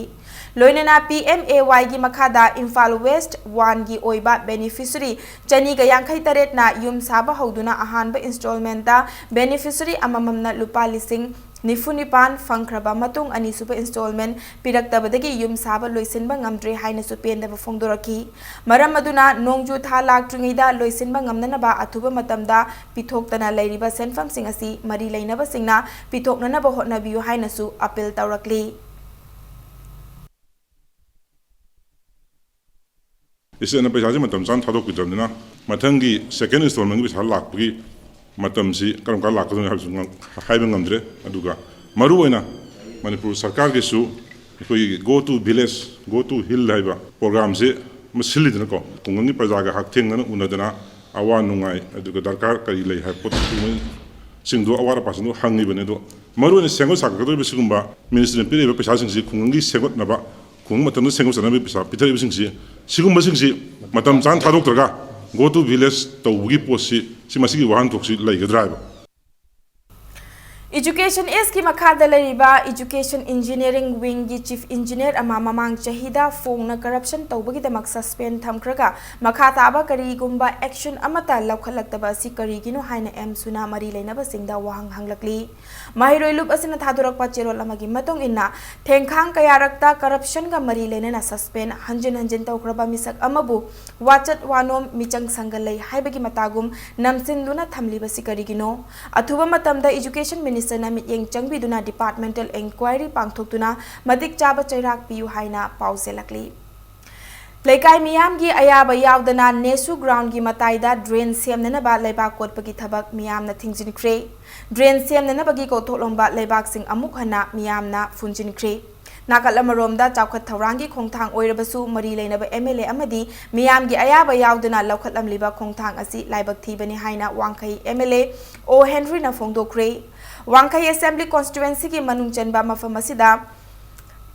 ꯂꯣꯏꯅꯅ PMAYꯒꯤ ꯃꯈꯥꯗ ꯏꯝꯐꯥꯜ ꯋꯦꯁ꯭ꯠ ꯋꯥꯟꯒꯤ ꯑꯣꯏꯕ ꯕꯦꯅꯤꯐꯤꯁꯔꯤ ꯆꯅꯤꯒ ꯌꯥꯡꯈꯩ ꯇꯔꯦꯠꯅ ꯌꯨꯝ ꯁꯥꯕ ꯍꯧꯗꯨꯅ ꯑꯍꯥꯟꯕ ꯏꯟꯁ꯭ꯇꯣꯜꯃꯦꯟꯠꯇ ꯕꯦꯅꯤꯐꯤꯁꯔꯤ ꯑꯃꯃꯝꯅ ꯂꯨꯄꯥ ꯂꯤꯁꯤꯡ ꯅꯤꯐꯨ ꯅꯤꯄꯥꯟ ꯐꯪꯈ꯭ꯔꯕ ꯃꯇꯨꯡ, ꯑꯅꯤꯁꯨꯕ ꯏꯟꯁ꯭ꯇꯣꯜꯃꯦꯟꯠ ꯄꯤꯔꯛꯇꯕꯗꯒꯤ ꯌꯨꯝ ꯁꯥꯕ ꯂꯣꯏꯁꯤꯟꯕ ꯉꯝꯗ꯭ꯔꯦ ꯍꯥꯏꯅꯁꯨ ꯄꯦꯟꯗꯕ ꯐꯣꯡꯗꯣꯔꯛꯈꯤ꯫ ꯃꯔꯝ ꯑꯗꯨꯅ ꯅꯣꯡꯖꯨ ꯊꯥ ꯂꯥꯛꯇ꯭ꯔꯤꯉꯩꯗ ꯂꯣꯏꯁꯤꯟꯕ ꯉꯝꯅꯅꯕ ꯑꯊꯨꯕ ꯃꯇꯝꯗ ꯄꯤꯊꯣꯛꯇꯅ ꯂꯩꯔꯤꯕ ꯁꯦꯟꯐꯝꯁꯤꯡ ꯑꯁꯤ ꯃꯔꯤ ꯂꯩꯅꯕꯁꯤꯡꯅ ꯄꯤꯊꯣꯛꯅꯅꯕ ꯍꯣꯠꯅꯕꯤꯌꯨ ꯍꯥꯏꯅꯁꯨ ꯑꯄꯤꯜ ꯇꯧꯔꯛꯂꯤ꯫ ꯏꯁꯇꯦꯠꯅ ꯄꯩꯁꯥꯁꯦ ꯃꯇꯝ ꯆꯥꯅ ꯊꯥꯗꯣꯛꯄꯤꯗ꯭ꯔꯕꯅꯤꯅ, ꯃꯊꯪꯒꯤ second installmentꯀꯤ ꯄꯩꯁꯥ ꯂꯥꯛꯄꯒꯤ ꯃꯇꯝꯁꯤ ꯀꯔꯝ ꯀꯥꯟꯗ ꯂꯥꯛꯀꯗꯣꯏꯅꯣ ꯍꯥꯏꯕꯁꯨ ꯉꯝ-, ꯍꯥꯏꯕ ꯉꯝꯗ꯭ꯔꯦ꯫ ꯑꯗꯨꯒ ꯃꯔꯨꯑꯣꯏꯅ ꯃꯅꯤꯄꯨꯔ ꯁꯔꯀꯥꯔꯒꯤꯁꯨ ꯑꯩꯈꯣꯏꯒꯤ Go to Village, Go to Hill ꯍꯥꯏꯕ programꯁꯦ ꯑꯃ ꯁꯤꯜꯂꯤꯗꯅꯀꯣ, ꯈꯨꯡꯒꯪꯒꯤ ꯄ꯭ꯔꯖꯥꯒ ꯍꯛꯊꯦꯡꯅꯅ ꯎꯅꯗꯅ ꯑꯋꯥ ꯅꯨꯡꯉꯥꯏ, ꯑꯗꯨꯒ ꯗꯔꯀꯥꯔ ꯀꯔꯤ ꯂꯩ ꯍꯥꯏꯕ ꯄꯣꯠꯁꯤꯡꯗꯣ, ꯑꯋꯥꯠ ꯑꯄꯥꯁꯤꯡꯗꯣ ꯍꯪꯉꯤꯕꯅꯤ꯫ ꯑꯗꯣ ꯃꯔꯨꯑꯣꯏꯅ ꯁꯦꯝꯒꯠ ꯁꯥꯒꯠꯀꯗꯧꯔꯤꯕ ꯁꯤꯒꯨꯝꯕ ministryꯅ ꯄꯤꯔꯛꯏꯕ ꯄꯩꯁꯥꯁꯤꯡꯁꯤ ꯈꯨꯡꯒꯪꯒꯤ ꯁꯦꯝꯒꯠꯅꯕ, ꯈꯨꯡꯒꯪ ꯃꯇꯝꯗ ꯁꯦꯝꯒꯠ ꯁꯥꯒꯠꯅꯕꯒꯤ ꯄꯩꯁꯥ ꯄꯤꯊꯔꯛꯏꯕꯁꯤꯡꯁꯤ, ꯁꯤꯒꯨꯝꯕꯁꯤꯡꯁꯤ ꯃꯇꯝ ꯆꯥꯅ ꯊꯥꯗꯣꯛꯇ꯭ꯔꯒ Go to Village ꯇꯧꯕꯒꯤ ꯄꯣꯠꯁꯤ, ꯁꯤ ꯃꯁꯤꯒꯤ ꯋꯥꯍꯟꯊꯣꯛꯁꯤ ꯂꯩꯒꯗ꯭ꯔꯥ ꯍꯥꯏꯕ꯫ Education Eastꯀꯤ ꯃꯈꯥꯗ ꯂꯩꯔꯤꯕ Education Engineering Wingꯒꯤ Chief Engineer ꯑꯃ ꯃꯃꯥꯡ ꯆꯍꯤꯗ ꯐꯣꯡꯅ corruption ꯇꯧꯕꯒꯤꯗꯃꯛ suspend ꯊꯝꯈ꯭ꯔꯒ ꯃꯈꯥ ꯇꯥꯕ ꯀꯔꯤꯒꯨꯝꯕ action ꯑꯃꯠꯇ ꯂꯧꯈꯠꯂꯛꯇꯕ ꯑꯁꯤ ꯀꯔꯤꯒꯤꯅꯣ ꯍꯥꯏꯅ AMSUꯅ ꯃꯔꯤ ꯂꯩꯅꯕꯁꯤꯡꯗ ꯋꯥꯍꯪ ꯍꯪꯂꯛꯂꯤ꯫ ꯃꯍꯩꯔꯣꯏ ꯂꯨꯞ ꯑꯁꯤꯅ ꯊꯥꯗꯣꯔꯛꯄ ꯆꯦꯔꯣꯜ ꯑꯃꯒꯤ ꯃꯇꯨꯡ ꯏꯟꯅ, ꯊꯦꯡꯈꯥꯡ ꯀꯌꯥꯔꯛꯇ corruptionꯒ ꯃꯔꯤ ꯂꯩꯅꯅ suspend ꯍꯟꯖꯤꯟ ꯍꯟꯖꯤꯟ ꯇꯧꯈ꯭ꯔꯕ ꯃꯤꯁꯛ ꯑꯃꯕꯨ ꯋꯥꯆꯠ ꯋꯥꯅꯣꯝ ꯃꯤꯆꯪ ꯁꯪꯒ ꯂꯩ ꯍꯥꯏꯕꯒꯤ ꯃꯇꯥꯒꯨꯝ ꯅꯝꯁꯤꯟꯗꯨꯅ ꯊꯝꯂꯤꯕꯁꯤ ꯀꯔꯤꯒꯤꯅꯣ? ꯑꯊꯨꯕ ꯃꯇꯝꯗ Education Ministerꯅ ꯃꯤꯠꯌꯦꯡ ꯆꯪꯕꯤꯗꯨꯅ departmental enquiry ꯄꯥꯡꯊꯣꯛꯇꯨꯅ ꯃꯇꯤꯛ ꯆꯥꯕ ꯆꯩꯔꯥꯛ ꯄꯤꯌꯨ ꯍꯥꯏꯅ ꯄꯥꯎꯖꯦꯜꯂꯛꯂꯤ꯫ ꯂꯩꯀꯥꯏ ꯃꯤꯌꯥꯝꯒꯤ ꯑꯌꯥꯕ ꯌꯥꯎꯗꯅ NESU groundꯒꯤ ꯃꯇꯥꯏꯗ drain ꯁꯦꯝꯅꯅꯕ ꯂꯩꯕꯥꯛ ꯀꯣꯠꯄꯒꯤ ꯊꯕꯛ ꯃꯤꯌꯥꯝꯅ ꯊꯤꯡꯖꯤꯟꯈ꯭ꯔꯦ꯫ Drain ꯁꯦꯝꯅꯅꯕꯒꯤ ꯀꯣꯛꯊꯣꯛꯂꯝꯕ ꯂꯩꯕꯥꯛꯁꯤꯡ ꯑꯃꯨꯛ ꯍꯟꯅ ꯃꯤꯌꯥꯝꯅ ꯐꯨꯟꯖꯤꯟꯈ꯭ꯔꯦ꯫ ꯅꯥꯀꯜ ꯑꯃꯔꯣꯝꯗ ꯆꯥꯎꯈꯠ ꯊꯧꯔꯥꯡꯒꯤ ꯈꯣꯡꯊꯥꯡ ꯑꯣꯏꯔꯕꯁꯨ ꯃꯔꯤ ꯂꯩꯅꯕ MLA ꯑꯃꯗꯤ ꯃꯤꯌꯥꯝꯒꯤ ꯑꯌꯥꯕ ꯌꯥꯎꯗꯅ ꯂꯧꯈꯠꯂꯝꯂꯤꯕ ꯈꯣꯡꯊꯥꯡ ꯑꯁꯤ ꯂꯥꯏꯕꯛ ꯊꯤꯕꯅꯤ ꯍꯥꯏꯅ ꯋꯥꯡꯈꯩ MLA ꯑꯣ ꯍꯦꯟꯔꯤꯅ ꯐꯣꯡꯗꯣꯛꯈ꯭ꯔꯦ꯫ ꯋꯥꯡꯈꯩ Assembly Constituencyꯒꯤ ꯃꯅꯨꯡ ꯆꯟꯕ ꯃꯐꯝ ꯑꯁꯤꯗ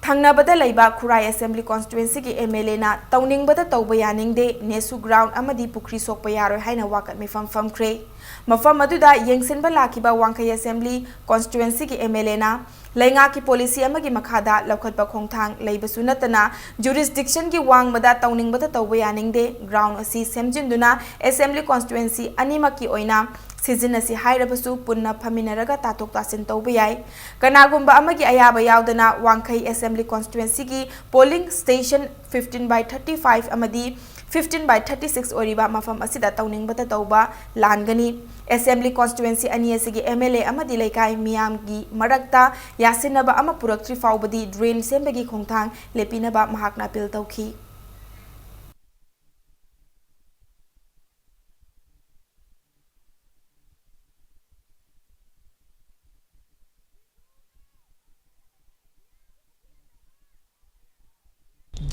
ꯊꯪꯅꯕꯗ ꯂꯩꯕ ꯈꯨꯔꯥꯏ Assembly Constituencyꯒꯤ MLAꯅ ꯇꯧꯅꯤꯡꯕꯗ ꯇꯧꯕ ꯌꯥꯅꯤꯡꯗꯦ, NESU ground ꯑꯃꯗꯤ ꯄꯨꯈ꯭ꯔꯤ ꯁꯣꯛꯄ ꯌꯥꯔꯣꯏ ꯍꯥꯏꯅ ꯋꯥꯀꯠ ꯃꯤꯐꯝ ꯐꯝꯈ꯭ꯔꯦ꯫ ꯃꯐꯝ ꯑꯗꯨꯗ ꯌꯦꯡꯁꯤꯟꯕ ꯂꯥꯛꯈꯤꯕ ꯋꯥꯡꯈꯩ Assembly Constituencyꯒꯤ MLAꯅ ꯂꯩꯉꯥꯛꯀꯤ policy ꯑꯃꯒꯤ ꯃꯈꯥꯗ ꯂꯧꯈꯠꯄ ꯈꯣꯡꯊꯥꯡ ꯂꯩꯕꯁꯨ ꯅꯠꯇꯅ jurisdictionꯒꯤ ꯋꯥꯡꯃꯗ ꯇꯧꯅꯤꯡꯕꯗ ꯇꯧꯕ ꯌꯥꯅꯤꯡꯗꯦ, ground ꯑꯁꯤ ꯁꯦꯝꯖꯤꯟꯗꯨꯅ Assembly Constituency ꯑꯅꯤꯃꯛꯀꯤ ꯑꯣꯏꯅ ꯁꯤꯖꯤꯟꯅꯁꯤ ꯍꯥꯏꯔꯕꯁꯨ ꯄꯨꯟꯅ ꯐꯝꯃꯤꯟꯅꯔꯒ ꯇꯥꯊꯣꯛ ꯇꯥꯁꯤꯟ ꯇꯧꯕ ꯌꯥꯏ꯫ ꯀꯅꯥꯒꯨꯝꯕ ꯑꯃꯒꯤ ꯑꯌꯥꯕ ꯌꯥꯎꯗꯅ ꯋꯥꯡꯈꯩ Assembly Constituencyꯒꯤ polling station fifteen by thirty five ꯑꯃꯗꯤ fifteen by thirty six ꯑꯣꯏꯔꯤꯕ ꯃꯐꯝ ꯑꯁꯤꯗ ꯇꯧꯅꯤꯡꯕꯇ ꯇꯧꯕ ꯂꯥꯟꯒꯅꯤ꯫ Assembly Constituency ꯑꯅꯤ ꯑꯁꯤꯒꯤ MLA ꯑꯃꯗꯤ ꯂꯩꯀꯥꯏ ꯃꯤꯌꯥꯝꯒꯤ ꯃꯔꯛꯇ ꯌꯥꯁꯤꯟꯅꯕ ꯑꯃ ꯄꯨꯔꯛꯇ꯭ꯔꯤ ꯐꯥꯎꯕꯗꯤ drain ꯁꯦꯝꯕꯒꯤ ꯈꯣꯡꯊꯥꯡ ꯂꯦꯞꯄꯤꯅꯕ ꯃꯍꯥꯛꯅ appeal ꯇꯧꯈꯤ꯫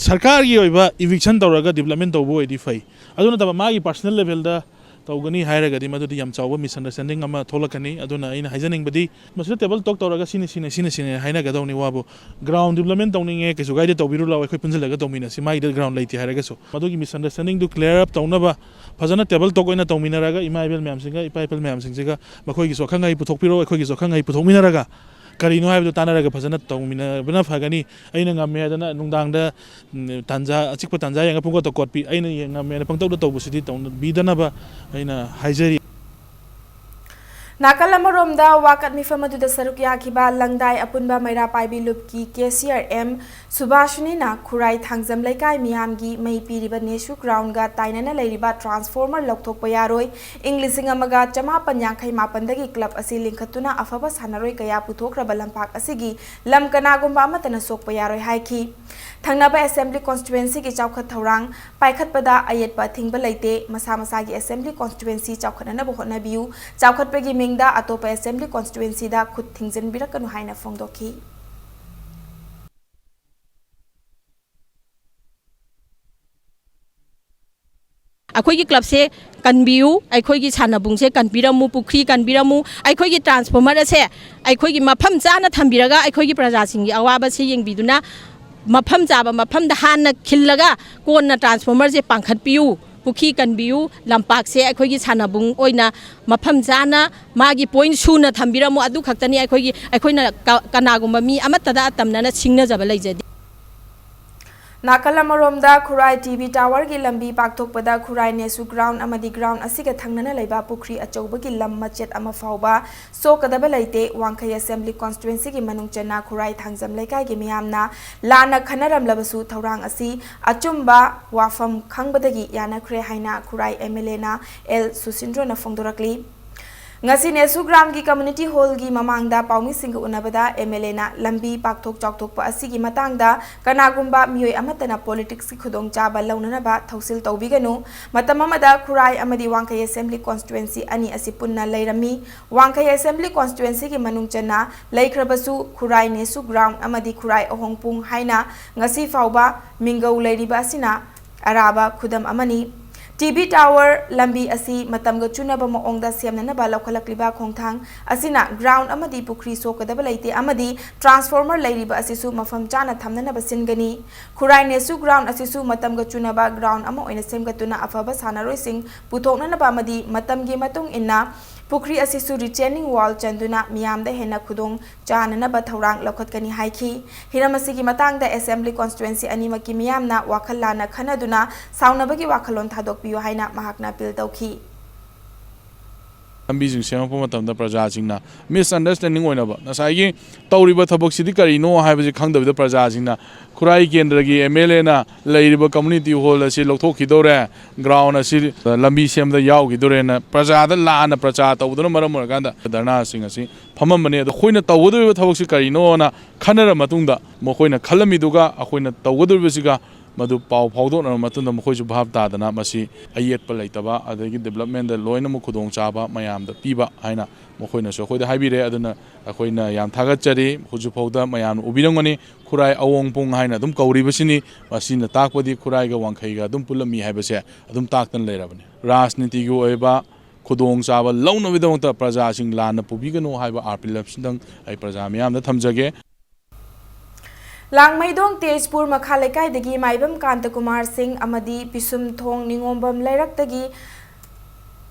ꯁꯔꯀꯥꯔꯒꯤ ꯑꯣꯏꯕ eviction ꯇꯧꯔꯒ development ꯇꯧꯕ ꯑꯣꯏꯗꯤ ꯐꯩ꯫ ꯑꯗꯨ ꯅꯠꯇꯕ ꯃꯥꯒꯤ personal level ꯗ ꯇꯧꯒꯅꯤ ꯍꯥꯏꯔꯒꯗꯤ ꯃꯗꯨꯗꯤ ꯌꯥꯝ ꯆꯥꯎꯕ misunderstanding ꯑꯃ ꯊꯣꯛꯂꯛꯀꯅꯤ꯫ ꯑꯗꯨꯅ ꯑꯩꯅ ꯍꯥꯏꯖꯅꯤꯡꯕꯗꯤ ꯃꯁꯤꯗ table talk ꯇꯧꯔꯒ ꯁꯤꯅꯤ, ꯁꯤꯅꯤ, ꯁꯤꯅꯤ, ꯁꯤꯅꯤ ꯍꯥꯏꯅꯒꯗꯧꯅꯤ ꯋꯥꯕꯨ꯫ Ground development ꯇꯧꯅꯤꯡꯉꯦ, ꯀꯩꯁꯨ ꯀꯥꯏꯗꯦ, ꯇꯧꯕꯤꯔꯨ ꯂꯥꯎ, ꯑꯩꯈꯣꯏ ꯄꯨꯟꯁꯤꯜꯂꯒ ꯇꯧꯃꯤꯟꯅꯁꯤ, ꯃꯥꯒꯤꯗ ground ꯂꯩꯇꯦ ꯍꯥꯏꯔꯒꯁꯨ꯫ ꯃꯗꯨꯒꯤ misunderstanding ꯗꯨ clear up ꯇꯧꯅꯕ ꯐꯖꯅ table talk ꯑꯣꯏꯅ ꯇꯧꯃꯤꯟꯅꯔꯒ ꯏꯃꯥ ꯏꯕꯦꯜ ꯃꯌꯥꯝꯁꯤꯡꯒ, ꯏꯄꯥ ꯏꯄꯜ ꯃꯌꯥꯝꯁꯤꯡꯁꯤꯒ ꯃꯈꯣꯏꯒꯤꯁꯨ ꯑꯈꯪ ꯑꯍꯩ ꯄꯨꯊꯣꯛꯄꯤꯔꯛꯑꯣ, ꯑꯩꯈꯣꯏꯒꯤꯁꯨ ꯑꯈꯪ ꯑꯍꯩ ꯄꯨꯊꯣꯛꯃꯤꯟꯅꯔꯒ ꯀꯔꯤꯅꯣ ꯍꯥꯏꯕꯗꯨ ꯇꯥꯟꯅꯔꯒ ꯐꯖꯅ ꯇꯧꯃꯤꯟꯅꯕꯅ ꯐꯒꯅꯤ꯫ ꯑꯩꯅ ꯉꯝꯃꯦ ꯍꯥꯏꯗꯅ ꯅꯨꯡꯗꯥꯡꯗ, ꯎꯝ, ꯇꯥꯟꯖꯥ, ꯑꯆꯤꯛꯄ ꯇꯥꯟꯖꯥ ꯌꯦꯡꯉꯒ ꯄꯨꯡꯀꯣꯠꯇ ꯀꯣꯠꯄꯤ, ꯑꯩꯅ ꯌꯦꯡ-, ꯉꯝꯃꯦꯅ ꯄꯪꯇꯧꯗ ꯇꯧꯕꯁꯤꯗꯤ ꯇꯧꯕꯤꯗꯅꯕ ꯑꯩꯅ ꯍꯥꯏꯖꯔꯤ꯫ ꯅꯥꯀꯜ ꯑꯃꯔꯣꯝꯗ ꯋꯥꯀꯠ ꯃꯤꯐꯝ ꯑꯗꯨꯗ ꯁꯔꯨꯛ ꯌꯥꯈꯤꯕ ꯂꯪꯗꯥꯏ ꯑꯄꯨꯟꯕ ꯃꯩꯔꯥ ꯄꯥꯏꯕꯤ ꯂꯨꯞꯀꯤ ꯀꯦ ꯁꯤ ꯑꯥꯔ ꯑꯦꯝ ꯁꯨꯕꯥꯁꯤꯅꯤꯅ ꯈꯨꯔꯥꯏ ꯊꯥꯡꯖꯝ ꯂꯩꯀꯥꯏ ꯃꯤꯌꯥꯝꯒꯤ ꯃꯩ ꯄꯤꯔꯤꯕ ꯅꯦꯁꯨ ꯒ꯭ꯔꯥꯎꯟꯒ ꯇꯥꯏꯅꯅ ꯂꯩꯔꯤꯕ transformer ꯂꯧꯊꯣꯛꯄ ꯌꯥꯔꯣꯏ, ꯏꯪ ꯂꯤꯁꯤꯡ ꯑꯃꯒ ꯆꯃꯥꯄꯟ ꯌꯥꯡꯈꯩ ꯃꯥꯄꯟꯗꯒꯤ club ꯑꯁꯤ ꯂꯤꯡꯈꯠꯇꯨꯅ ꯑꯐꯕ ꯁꯥꯟꯅꯔꯣꯏ ꯀꯌꯥ ꯄꯨꯊꯣꯛꯈ꯭ꯔꯕ ꯂꯝꯄꯥꯛ ꯑꯁꯤꯒꯤ ꯂꯝ ꯀꯅꯥꯒꯨꯝꯕ ꯑꯃꯠꯇꯅ ꯁꯣꯛꯄ ꯌꯥꯔꯣꯏ ꯍꯥꯏꯈꯤ꯫ ꯊꯪꯅꯕ assembly constituencyꯒꯤ ꯆꯥꯎꯈꯠ ꯊꯧꯔꯥꯡ ꯄꯥꯏꯈꯠꯄꯗ ꯑꯌꯦꯠꯄ ꯑꯊꯤꯡꯕ ꯂꯩꯇꯦ꯫ ꯃꯁꯥ ꯃꯁꯥꯒꯤ assembly constituency ꯆꯥꯎꯈꯠꯅꯅꯕ ꯍꯣꯠꯅꯕꯤꯌꯨ꯫ ꯆꯥꯎꯈꯠꯄꯒꯤ ꯃꯤꯡꯗ ꯑꯇꯣꯞꯄ assembly constituencyꯗ ꯈꯨꯠ ꯊꯤꯡꯖꯤꯟꯕꯤꯔꯛꯀꯅꯨ ꯍꯥꯏꯅ ꯐꯣꯡꯗꯣꯛꯈꯤ꯫ ꯑꯩꯈꯣꯏꯒꯤ clubꯁꯦ ꯀꯟꯕꯤꯌꯨ, ꯑꯩꯈꯣꯏꯒꯤ ꯁꯥꯟꯅꯕꯨꯡꯁꯦ ꯀꯟꯕꯤꯔꯝꯃꯨ, ꯄꯨꯈ꯭ꯔꯤ ꯀꯟꯕꯤꯔꯝꯃꯨ, ꯑꯩꯈꯣꯏꯒꯤ transformer ꯑꯁꯦ ꯑꯩꯈꯣꯏꯒꯤ ꯃꯐꯝ ꯆꯥꯅ ꯊꯝꯕꯤꯔꯒ ꯑꯩꯈꯣꯏꯒꯤ ꯄ꯭ꯔꯖꯥꯁꯤꯡꯒꯤ ꯑꯋꯥꯕꯁꯦ ꯌꯦꯡꯕꯤꯗꯨꯅ ꯃꯐꯝ ꯆꯥꯕ ꯃꯐꯝꯗ ꯍꯥꯟꯅ ꯈꯤꯜꯂꯒ ꯀꯣꯟꯅ transformerꯁꯦ ꯄꯥꯟꯈꯠꯄꯤꯌꯨ, ꯄꯨꯈ꯭ꯔꯤ ꯀꯟꯕꯤꯌꯨ, ꯂꯝꯄꯥꯛꯁꯦ ꯑꯩꯈꯣꯏꯒꯤ ꯁꯥꯟꯅꯕꯨꯡ ꯑꯣꯏꯅ ꯃꯐꯝ ꯆꯥꯅ ꯃꯥꯒꯤ point ꯁꯨꯅ ꯊꯝꯕꯤꯔꯝꯃꯨ꯫ ꯑꯗꯨ ꯈꯛꯇꯅꯤ ꯑꯩꯈꯣꯏꯒꯤ, ꯑꯩꯈꯣꯏꯅ ꯀ-, ꯀꯅꯥꯒꯨꯝꯕ ꯃꯤ ꯑꯃꯠꯇꯗ ꯑꯇꯝꯅꯅ ꯁꯤꯡꯅꯖꯕ ꯂꯩꯖꯗꯦ꯫ ꯅꯥꯀꯜ ꯑꯃꯔꯣꯝꯗ ꯈꯨꯔꯥꯏ ꯇꯤ ꯚꯤ towerꯒꯤ ꯂꯝꯕꯤ ꯄꯥꯛꯊꯣꯛꯄꯗ ꯈꯨꯔꯥꯏ ꯅꯦꯁꯨ ground ꯑꯃꯗꯤ ground ꯑꯁꯤꯒ ꯊꯪꯅꯅ ꯂꯩꯕ ꯄꯨꯈ꯭ꯔꯤ ꯑꯆꯧꯕꯒꯤ ꯂꯝ ꯃꯆꯦꯠ ꯑꯃ ꯐꯥꯎꯕ ꯁꯣꯛꯀꯗꯕ ꯂꯩꯇꯦ꯫ ꯋꯥꯡꯈꯩ assembly constituencyꯒꯤ ꯃꯅꯨꯡ ꯆꯟꯅ ꯈꯨꯔꯥꯏ ꯊꯥꯡꯖꯝ ꯂꯩꯀꯥꯏꯒꯤ ꯃꯤꯌꯥꯝꯅ ꯂꯥꯟꯅ ꯈꯟꯅꯔꯝꯂꯕꯁꯨ ꯊꯧꯔꯥꯡ ꯑꯁꯤ ꯑꯆꯨꯝꯕ ꯋꯥꯐꯝ ꯈꯪꯕꯗꯒꯤ ꯌꯥꯅꯈ꯭ꯔꯦ ꯍꯥꯏꯅ ꯈꯨꯔꯥꯏ ꯑꯦꯝ ꯑꯦꯜ ꯑꯦꯅ ꯑꯦꯜ ꯁꯨꯁꯤꯟꯗ꯭ꯔꯣꯅ ꯐꯣꯡꯗꯣꯔꯛꯂꯤ꯫ ꯉꯁꯤ ꯅꯦꯁꯨ ꯒ꯭ꯔꯥꯎꯟꯒꯤ ꯀꯝꯃ꯭ꯌꯨꯅꯤꯇꯤ ꯍꯣꯜꯒꯤ ꯃꯃꯥꯡꯗ ꯄꯥꯎꯃꯤꯁꯤꯡꯒ ꯎꯅꯕꯗ ꯑꯦꯝ ꯑꯦꯜ ꯑꯦꯅ ꯂꯝꯕꯤ ꯄꯥꯛꯊꯣꯛ ꯆꯥꯎꯊꯣꯛꯄ ꯑꯁꯤꯒꯤ ꯃꯇꯥꯡꯗ ꯀꯅꯥꯒꯨꯝꯕ ꯃꯤꯑꯣꯏ ꯑꯃꯠꯇꯅ ꯄꯣꯂꯤꯇꯤꯛꯁꯀꯤ ꯈꯨꯗꯣꯡꯆꯥꯕ ꯂꯧꯅꯅꯕ ꯊꯧꯁꯤꯜ ꯇꯧꯕꯤꯒꯅꯨ꯫ ꯃꯇꯝ ꯑꯃꯗ ꯈꯨꯔꯥꯏ ꯑꯃꯗꯤ ꯋꯥꯡꯈꯩ ꯑꯦꯁꯦꯝꯕ꯭ꯂꯤ ꯀꯣꯟꯁꯇꯤꯇ꯭ꯋꯦꯟꯁꯤ ꯑꯅꯤ ꯑꯁꯤ ꯄꯨꯟꯅ ꯂꯩꯔꯝꯃꯤ꯫ ꯋꯥꯡꯈꯩ ꯑꯦꯁꯦꯝꯕ꯭ꯂꯤ ꯀꯣꯟꯁꯇꯤꯇ꯭ꯋꯦꯟꯁꯤꯒꯤ ꯃꯅꯨꯡ ꯆꯟꯅ ꯂꯩꯈ꯭ꯔꯕꯁꯨ ꯈꯨꯔꯥꯏ ꯅꯦꯁꯨ ꯒ꯭ꯔꯥꯎꯟ ꯑꯃꯗꯤ ꯈꯨꯔꯥꯏ ꯑꯍꯣꯡꯄꯨꯡ ꯍꯥꯏꯅ ꯉꯁꯤ ꯐꯥꯎꯕ ꯃꯤꯡꯒꯧ ꯂꯩꯔꯤꯕ ꯑꯁꯤꯅ ꯑꯔꯥꯕ ꯈꯨꯗꯝ ꯑꯃꯅꯤ꯫ ꯇꯤ ꯚꯤ ꯇꯥꯋꯔ ꯂꯝꯕꯤ ꯑꯁꯤ ꯃꯇꯝꯒ ꯆꯨꯅꯕ ꯃꯑꯣꯡꯗ ꯁꯦꯝꯅꯅꯕ ꯂꯧꯈꯠꯂꯛꯂꯤꯕ ꯈꯣꯡꯊꯥꯡ ꯑꯁꯤꯅ ꯒ꯭ꯔꯥꯎꯟ ꯑꯃꯗꯤ ꯄꯨꯈ꯭ꯔꯤ ꯁꯣꯛꯀꯗꯕ ꯂꯩꯇꯦ ꯑꯃꯗꯤ ꯇ꯭ꯔꯥꯟꯁꯐꯣꯔꯃꯔ ꯂꯩꯔꯤꯕ ꯑꯁꯤꯁꯨ ꯃꯐꯝ ꯆꯥꯅ ꯊꯝꯅꯅꯕ ꯁꯤꯟꯒꯅꯤ꯫ ꯈꯨꯔꯥꯏ ꯅꯦꯁꯨ ꯒ꯭ꯔꯥꯎꯟ ꯑꯁꯤꯁꯨ ꯃꯇꯝꯒ ꯆꯨꯅꯕ ꯒ꯭ꯔꯥꯎꯟ ꯑꯃ ꯑꯣꯏꯅ ꯁꯦꯝꯒꯠꯇꯨꯅ ꯑꯐꯕ ꯁꯥꯟꯅꯔꯣꯏꯁꯤꯡ ꯄꯨꯊꯣꯛꯅꯅꯕ ꯑꯃꯗꯤ ꯃꯇꯝꯒꯤ ꯃꯇꯨꯡ ꯏꯟꯅ ꯄꯨꯈ꯭ꯔꯤ ꯑꯁꯤꯁꯨ ꯔꯤꯇꯦꯅꯤꯡ ꯋꯥꯜ ꯆꯟꯗꯨꯅ ꯃꯤꯌꯥꯝꯗ ꯍꯦꯟꯅ ꯈꯨꯗꯣꯡ ꯆꯥꯅꯅꯕ ꯊꯧꯔꯥꯡ ꯂꯧꯈꯠꯀꯅꯤ ꯍꯥꯏꯈꯤ꯫ ꯍꯤꯔꯝ ꯑꯁꯤꯒꯤ ꯃꯇꯥꯡꯗ ꯑꯦꯁꯦꯝꯕ꯭ꯂꯤ ꯀꯣꯟꯁꯇꯤꯇ꯭ꯋꯦꯟꯁꯤ ꯑꯅꯤꯃꯛꯀꯤ ꯃꯤꯌꯥꯝꯅ ꯋꯥꯈꯜ ꯂꯥꯟꯅ ꯈꯟꯅꯗꯨꯅ ꯁꯥꯎꯅꯕꯒꯤ ꯋꯥꯈꯜꯂꯣꯟ ꯊꯥꯗꯣꯛꯄꯤꯌꯨ ꯍꯥꯏꯅ ꯃꯍꯥꯛꯅ ꯑꯄꯤꯜ ꯇꯧꯈꯤ꯫ ꯂꯝꯕꯤꯁꯤꯡ ꯁꯦꯝꯃꯛꯄ ꯃꯇꯝꯗ ꯄ꯭ꯔꯖꯥꯁꯤꯡꯅ ꯃꯤꯁꯑꯟꯗꯔꯁꯇꯦꯟꯗꯤꯡ ꯑꯣꯏꯅꯕ, ꯉꯁꯥꯏꯒꯤ ꯇꯧꯔꯤꯕ ꯊꯕꯛꯁꯤꯗꯤ ꯀꯔꯤꯅꯣ ꯍꯥꯏꯕꯁꯤ ꯈꯪꯗꯕꯤꯗ ꯄ꯭ꯔꯖꯥꯁꯤꯡꯅ ꯈꯨꯔꯥꯏ ꯀꯦꯟꯗ꯭ꯔꯒꯤ ꯑꯦꯝ ꯑꯦꯜ ꯑꯦꯅ ꯂꯩꯔꯤꯕ ꯀꯝꯃ꯭ꯌꯨꯅꯤꯇꯤ ꯍꯣꯜ ꯑꯁꯤ ꯂꯧꯊꯣꯛꯈꯤꯗꯧꯔꯦ, ꯒ꯭ꯔꯥꯎꯟ ꯑꯁꯤ ꯂꯝꯕꯤ ꯁꯦꯝꯕꯗ ꯌꯥꯎꯈꯤꯗꯣꯔꯦꯅ ꯄ꯭ꯔꯖꯥꯗ ꯂꯥꯟꯅ ꯄ꯭ꯔꯆꯥꯔ ꯇꯧꯕꯗꯨꯅ ꯃꯔꯝ ꯑꯣꯏꯔꯀꯥꯟꯗ ꯙꯔꯅꯥꯁꯤꯡ ꯑꯁꯤ ꯐꯝꯃꯝꯕꯅꯤ꯫ ꯑꯗꯣ ꯑꯩꯈꯣꯏꯅ ꯇꯧꯒꯗꯧꯔꯤꯕ ꯊꯕꯛꯁꯤ ꯀꯔꯤꯅꯣꯅ ꯈꯟꯅꯔ ꯃꯇꯨꯡꯗ, ꯃꯈꯣꯏꯅ ꯈꯜꯂꯝꯃꯤꯗꯨꯒ ꯑꯩꯈꯣꯏꯅ ꯇꯧꯒꯗꯧꯔꯤꯕꯁꯤꯒ ꯃꯗꯨ ꯄꯥꯎ ꯐꯥꯎꯗꯣꯛꯅꯔꯕ ꯃꯇꯨꯡꯗ, ꯃꯈꯣꯏꯁꯨ ꯚꯥꯞ ꯇꯥꯗꯅ ꯃꯁꯤ ꯑꯌꯦꯠꯄ ꯂꯩꯇꯕ, ꯑꯗꯒꯤ ꯗꯤꯕ꯭ꯂꯞꯃꯦꯟꯗ ꯂꯣꯏꯅꯃꯛ ꯈꯨꯗꯣꯡꯆꯥꯕ ꯃꯌꯥꯝꯗ ꯄꯤꯕ ꯍꯥꯏꯅ ꯃꯈꯣꯏꯅꯁꯨ ꯑꯩꯈꯣꯏꯗ ꯍꯥꯏꯕꯤꯔꯦ꯫ ꯑꯗꯨꯅ ꯑꯩꯈꯣꯏꯅ ꯌꯥꯝ ꯊꯥꯒꯠꯆꯔꯤ꯫ ꯍꯧꯖꯤꯛꯐꯥꯎꯗ ꯃꯌꯥꯝꯅ ꯎꯕꯤꯔꯝꯒꯅꯤ, ꯈꯨꯔꯥꯏ ꯑꯋꯣꯡꯄꯨꯡ ꯍꯥꯏꯅ ꯑꯗꯨꯝ ꯀꯧꯔꯤꯕꯁꯤꯅꯤ꯫ ꯃꯁꯤꯅ ꯇꯥꯛꯄꯗꯤ ꯈꯨꯔꯥꯏꯒ ꯋꯥꯡꯈꯩꯒ ꯑꯗꯨꯝ ꯄꯨꯜꯂꯝꯃꯤ ꯍꯥꯏꯕꯁꯦ ꯑꯗꯨꯝ ꯇꯥꯛꯇꯅ ꯂꯩꯔꯕꯅꯤ꯫ ꯔꯥꯖꯅꯤꯇꯤꯒꯤ ꯑꯣꯏꯕ ꯈꯨꯗꯣꯡꯆꯥꯕ ꯂꯧꯅꯕꯒꯤꯗꯃꯛꯇ ꯄ꯭ꯔꯖꯥꯁꯤꯡ ꯂꯥꯟꯅ ꯄꯨꯕꯤꯒꯅꯨ ꯍꯥꯏꯕ ꯑꯥꯔ ꯄꯤ ꯑꯦꯜ ꯑꯦꯐꯁꯤꯗꯪ ꯑꯩ ꯄ꯭ꯔꯖꯥ ꯃꯤꯌꯥꯝꯗ ꯊꯝꯖꯒꯦ꯫ ꯂꯥꯡꯃꯩꯗꯣꯡ ꯇꯦꯖꯄꯨꯔ ꯃꯈꯥ ꯂꯩꯀꯥꯏꯗꯒꯤ ꯃꯥꯏꯕꯝ ꯀꯥꯟꯇꯀꯨꯃꯥꯔ ꯁꯤꯡ ꯑꯃꯗꯤ ꯄꯤꯁꯨꯝꯊꯣꯡ ꯅꯤꯉꯣꯝꯕꯝ ꯂꯩꯔꯛꯇꯒꯤ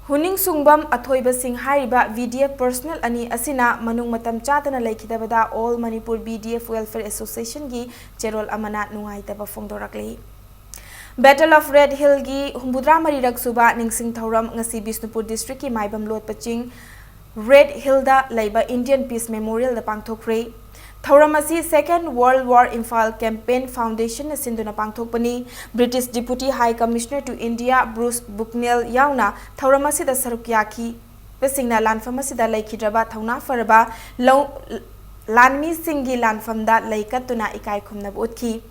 ꯍꯨꯅꯤꯡꯁꯨꯡꯕꯝ ꯑꯊꯣꯏꯕ ꯁꯤꯡ ꯍꯥꯏꯔꯤꯕ ꯚꯤ ꯗꯤ ꯑꯦꯐ ꯄꯔꯁꯅꯦꯜ ꯑꯅꯤ ꯑꯁꯤꯅ ꯃꯅꯨꯡ ꯃꯇꯝ ꯆꯥꯗꯅ ꯂꯩꯈꯤꯗꯕꯗ all Manipur V D F welfare ꯑꯦꯁꯣꯁꯤꯌꯦꯁꯟꯒꯤ ꯆꯦꯔꯣꯜ ꯑꯃꯅ ꯅꯨꯡꯉꯥꯏꯇꯕ ꯐꯣꯡꯗꯣꯔꯛꯂꯤ꯫ Battle of Red Hillꯒꯤ ꯍꯨꯝꯐꯨꯇꯔꯥ ꯃꯔꯤꯔꯛ ꯁꯨꯕ ꯅꯤꯡꯁꯤꯡ ꯊꯧꯔꯝ ꯉꯁꯤ ꯕꯤꯁꯅꯨꯄꯨꯔ ꯗꯤꯁꯇ꯭ꯔꯤꯛꯀꯤ ꯃꯥꯏꯕꯝ ꯂꯣꯠꯄ ꯆꯤꯡ ꯔꯦꯗ ꯍꯤꯜꯗ ꯂꯩꯕ ꯏꯟꯗꯤꯌꯟ ꯄꯤꯁ ꯃꯦꯃꯣꯔꯤꯌꯦꯜꯗ ꯄꯥꯡꯊꯣꯛꯈ꯭ꯔꯦ꯫ ꯊꯧꯔꯝ ꯑꯁꯤ Second World War Imphal Campaign Foundationꯅ ꯁꯤꯟꯗꯨꯅ ꯄꯥꯡꯊꯣꯛꯄꯅꯤ꯫ British Deputy High Commissioner to India Bruce Bucknell ꯌꯥꯎꯅ ꯊꯧꯔꯝ ꯑꯁꯤꯗ ꯁꯔꯨꯛ ꯌꯥꯈꯤ꯫ ꯁꯤꯡꯅ ꯂꯥꯟꯐꯝ ꯑꯁꯤꯗ ꯂꯩꯈꯤꯗ꯭ꯔꯕ ꯊꯧꯅꯥ ꯐꯔꯕ ꯂꯧ ꯂꯥꯟꯃꯤꯁꯤꯡꯒꯤ ꯂꯥꯟꯐꯝꯗ ꯂꯩ ꯀꯠꯇꯨꯅ ꯏꯀꯥꯏ ꯈꯨꯝꯅꯕ ꯎꯠꯈꯤ꯫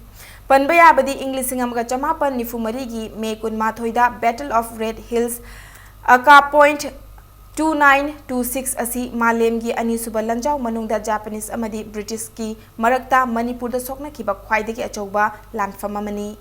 ꯄꯟꯕ ꯌꯥꯕꯗꯤ, ꯏꯪ ꯂꯤꯁꯤꯡ ꯑꯃꯒ ꯆꯃꯥꯄꯟ ꯅꯤꯐꯨ ꯃꯔꯤꯒꯤ ꯃꯦ ꯀꯨꯟꯃꯥꯊꯣꯏꯗ Battle of Red Hills, ꯑꯀꯥ point two nine two six ꯑꯁꯤ ꯃꯥꯂꯦꯝꯒꯤ ꯑꯅꯤꯁꯨꯕ ꯂꯥꯟꯖꯥꯎ ꯃꯅꯨꯡꯗ ꯖꯥꯄꯥꯅꯤꯁ ꯑꯃꯗꯤ ꯕ꯭ꯔꯤꯇꯤꯁꯀꯤ ꯃꯔꯛꯇ ꯃꯅꯤꯄꯨꯔꯗ ꯁꯣꯛꯅꯈꯤꯕ ꯈ꯭ꯋꯥꯏꯗꯒꯤ ꯑꯆꯧꯕ ꯂꯥꯟꯐꯝ ꯑꯃꯅꯤ꯫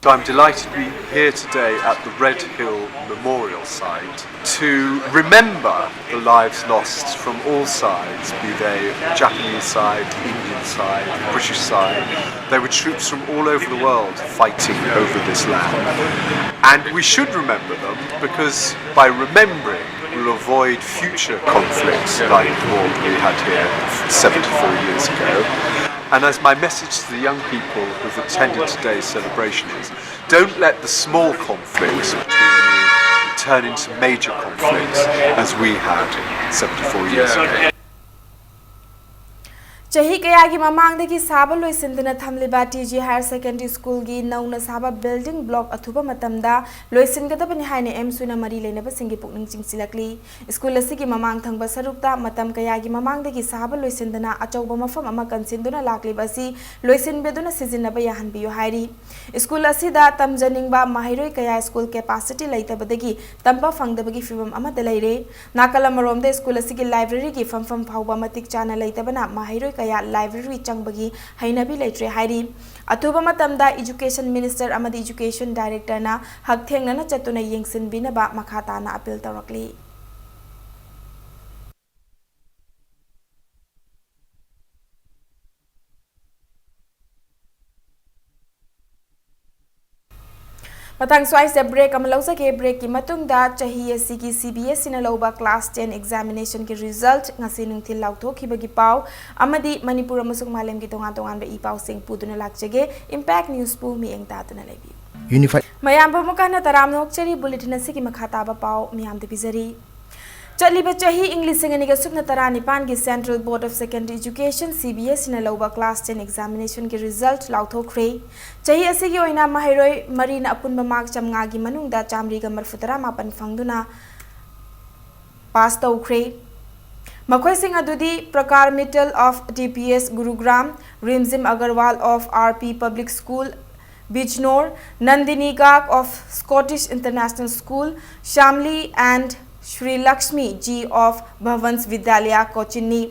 So I'm delighted to be here today at the Red Hill Memorial Site to remember the lives lost from all sides, be they Japanese side, Indian side, British side. There were troops from all over the world fighting over this land. And we should remember them because by remembering, we'll avoid future conflicts like the war we had here seventy-four years ago. And as my message to the young people who've attended today's celebration is, don't let the small conflicts between you turn into major conflicts as we had seventy-four years ago. ꯆꯍꯤ ꯀꯌꯥꯒꯤ ꯃꯃꯥꯡꯗꯒꯤ ꯁꯥꯕ ꯂꯣꯏꯁꯤꯟꯗꯅ ꯊꯝꯂꯤꯕ T G Higher Secondary Schoolꯒꯤ ꯅꯧꯅ ꯁꯥꯕ building block ꯑꯊꯨꯕ ꯃꯇꯝꯗ ꯂꯣꯏꯁꯤꯟꯒꯗꯕꯅꯤ ꯍꯥꯏꯅ ꯑꯦꯝꯁꯨꯅ ꯃꯔꯤ ꯂꯩꯅꯕꯁꯤꯡꯒꯤ ꯄꯨꯛꯅꯤꯡ ꯆꯤꯡꯁꯤꯜꯂꯛꯂꯤ꯫ ꯁ꯭ꯀꯨꯜ ꯑꯁꯤꯒꯤ ꯃꯃꯥꯡ ꯊꯪꯕ ꯁꯔꯨꯛꯇ ꯃꯇꯝ ꯀꯌꯥꯒꯤ ꯃꯃꯥꯡꯗꯒꯤ ꯁꯥꯕ ꯂꯣꯏꯁꯤꯟꯗꯅ ꯑꯆꯧꯕ ꯃꯐꯝ ꯑꯃ ꯀꯟꯁꯤꯟꯗꯨꯅ ꯂꯥꯛꯂꯤꯕ ꯑꯁꯤ ꯂꯣꯏꯁꯤꯟꯕꯤꯗꯨꯅ ꯁꯤꯖꯤꯟꯅꯕ ꯌꯥꯍꯟꯕꯤꯌꯨ ꯍꯥꯏꯔꯤ꯫ ꯁ꯭ꯀꯨꯜ ꯑꯁꯤꯗ ꯇꯝꯖꯅꯤꯡꯕ ꯃꯍꯩꯔꯣꯏ ꯀꯌꯥ ꯁ꯭ꯀꯨꯜ capacity ꯂꯩꯇꯕꯗꯒꯤ ꯇꯝꯕ ꯐꯪꯗꯕꯒꯤ ꯐꯤꯚꯝ ꯑꯃꯗ ꯂꯩꯔꯦ꯫ ꯅꯥꯀꯜ ꯑꯃꯔꯣꯝꯗ ꯁ꯭ꯀꯨꯜ ꯑꯁꯤꯒꯤ libraryꯒꯤ ꯐꯝꯐꯝ ꯐꯥꯎꯕ ꯃꯇꯤꯛ ꯆꯥꯅ ꯂꯩꯇꯕꯅ ꯃꯍꯩꯔꯣꯏ ꯀꯌꯥ library ꯆꯪꯕꯒꯤ ꯍꯩꯅꯕꯤ ꯂꯩꯇ꯭ꯔꯦ ꯍꯥꯏꯔꯤ꯫ ꯑꯊꯨꯕ ꯃꯇꯝꯗ Education Minister ꯑꯃꯗꯤ Education Directorꯅ ꯍꯛꯊꯦꯡꯅꯅ ꯆꯠꯇꯨꯅ ꯌꯦꯡꯁꯤꯟꯕꯤꯅꯕ ꯃꯈꯥ ꯇꯥꯅ appeal ꯇꯧꯔꯛꯂꯤ꯫ ꯃꯊꯪ ꯁ꯭ꯋꯥꯏꯁꯤꯗ break ꯑꯃ ꯂꯧꯖꯒꯦ꯫ Breakꯀꯤ ꯃꯇꯨꯡꯗ ꯆꯍꯤ ꯑꯁꯤꯒꯤ C B S Eꯅ ꯂꯧꯕ class ten examinationꯒꯤ result ꯉꯁꯤ ꯅꯨꯡꯊꯤꯜ ꯂꯥꯎꯊꯣꯛꯈꯤꯕꯒꯤ ꯄꯥꯎ ꯑꯃꯗꯤ ꯃꯅꯤꯄꯨꯔ ꯑꯃꯁꯨꯡ ꯃꯥꯂꯦꯝꯒꯤ ꯇꯣꯉꯥꯟ ꯇꯣꯉꯥꯟꯕ ꯏ ꯄꯥꯎꯁꯤꯡ ꯄꯨꯗꯨꯅ ꯂꯥꯛꯆꯒꯦ꯫ Impact Newsꯄꯨ ꯃꯤꯠꯌꯦꯡ ꯇꯥꯗꯨꯅ ꯂꯩꯕꯤꯌꯨ꯫ Unified ꯃꯌꯥꯝꯕꯨ ꯑꯃꯨꯛ ꯍꯟꯅ ꯇꯔꯥꯝꯅ ꯑꯣꯛꯆꯔꯤ꯫ Bulletin ꯑꯁꯤꯒꯤ ꯃꯈꯥ ꯇꯥꯕ ꯄꯥꯎ ꯃꯤꯌꯥꯝꯗ ꯄꯤꯖꯔꯤ꯫ ꯆꯠꯂꯤꯕ ꯆꯍꯤ ꯏꯪ ꯂꯤꯁꯤꯡ ꯑꯅꯤꯒ ꯁꯨꯞꯅ ꯇꯔꯥꯅꯤꯄꯥꯟꯒꯤ Central Board of Secondary Education, C B S E, ꯅ ꯂꯧꯕ class ten examination ꯒꯤ result ꯂꯥꯎꯊꯣꯛꯈ꯭ꯔꯦ꯫ ꯆꯍꯤ ꯑꯁꯤꯒꯤ ꯑꯣꯏꯅ ꯃꯍꯩꯔꯣꯏ ꯃꯔꯤꯅ ꯑꯄꯨꯟꯕ mark ꯆꯥꯝꯃꯉꯥꯒꯤ ꯃꯅꯨꯡꯗ ꯆꯥꯃꯔꯤꯒ ꯃꯔꯤꯐꯨꯇꯔꯥ ꯃꯥꯄꯟ ꯐꯪꯗꯨꯅ pass ꯇꯧꯈ꯭ꯔꯦ꯫ ꯃꯈꯣꯏꯁꯤꯡ ꯑꯗꯨꯗꯤ Prakar Mittal of D P S Gurugram, Rimzim Agarwal of R P Public School, Bijnor, Nandini Garg of Scottish International School, Shamli and Shri Lakshmi G of Bhavans Vidyalaya, Cochin ꯅꯤ꯫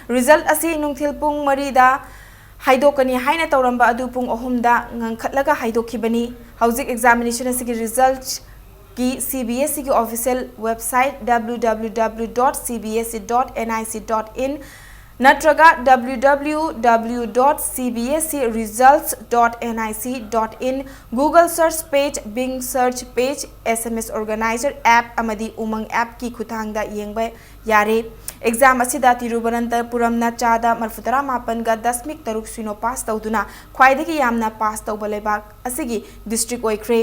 Result ꯑꯁꯤ ꯅꯨꯡꯊꯤꯜ ꯄꯨꯡ ꯃꯔꯤꯗ ꯍꯥꯏꯗꯣꯛꯀꯅꯤ ꯍꯥꯏꯅ ꯇꯧꯔꯝꯕ ꯑꯗꯨ ꯄꯨꯡ ꯑꯍꯨꯝꯗ ꯉꯟꯈꯠꯂꯒ ꯍꯥꯏꯗꯣꯛꯈꯤꯕꯅꯤ꯫ ꯍꯧꯖꯤꯛ examination ꯑꯁꯤꯒꯤ result ꯀꯤ C B S E ꯒꯤ official website W W W dot C B S E dot N I C dot in ꯅꯠꯇ꯭ꯔꯒ W W W dot C B S E results dot N I C dot in, Google search page, Bing search page, S M S Organizer app ꯑꯃꯗꯤ Umang app ꯀꯤ ꯈꯨꯠꯊꯥꯡꯗ ꯌꯦꯡꯕ ꯌꯥꯔꯦ꯫ Exam ꯑꯁꯤꯗ ꯇꯤꯔꯨꯕꯅꯟꯇꯄꯨꯔꯝꯅ ꯆꯥꯗ ꯃꯔꯤꯐꯨꯇꯔꯥ ꯃꯥꯄꯟꯒ ꯗꯁꯃꯤꯛ ꯇꯔꯨꯛ ꯁꯤꯅꯣ pass ꯇꯧꯗꯨꯅ ꯈ꯭ꯋꯥꯏꯗꯒꯤ ꯌꯥꯝꯅ pass ꯇꯧꯕ ꯂꯩꯕꯥꯛ ꯑꯁꯤꯒꯤ district ꯑꯣꯏꯈ꯭ꯔꯦ꯫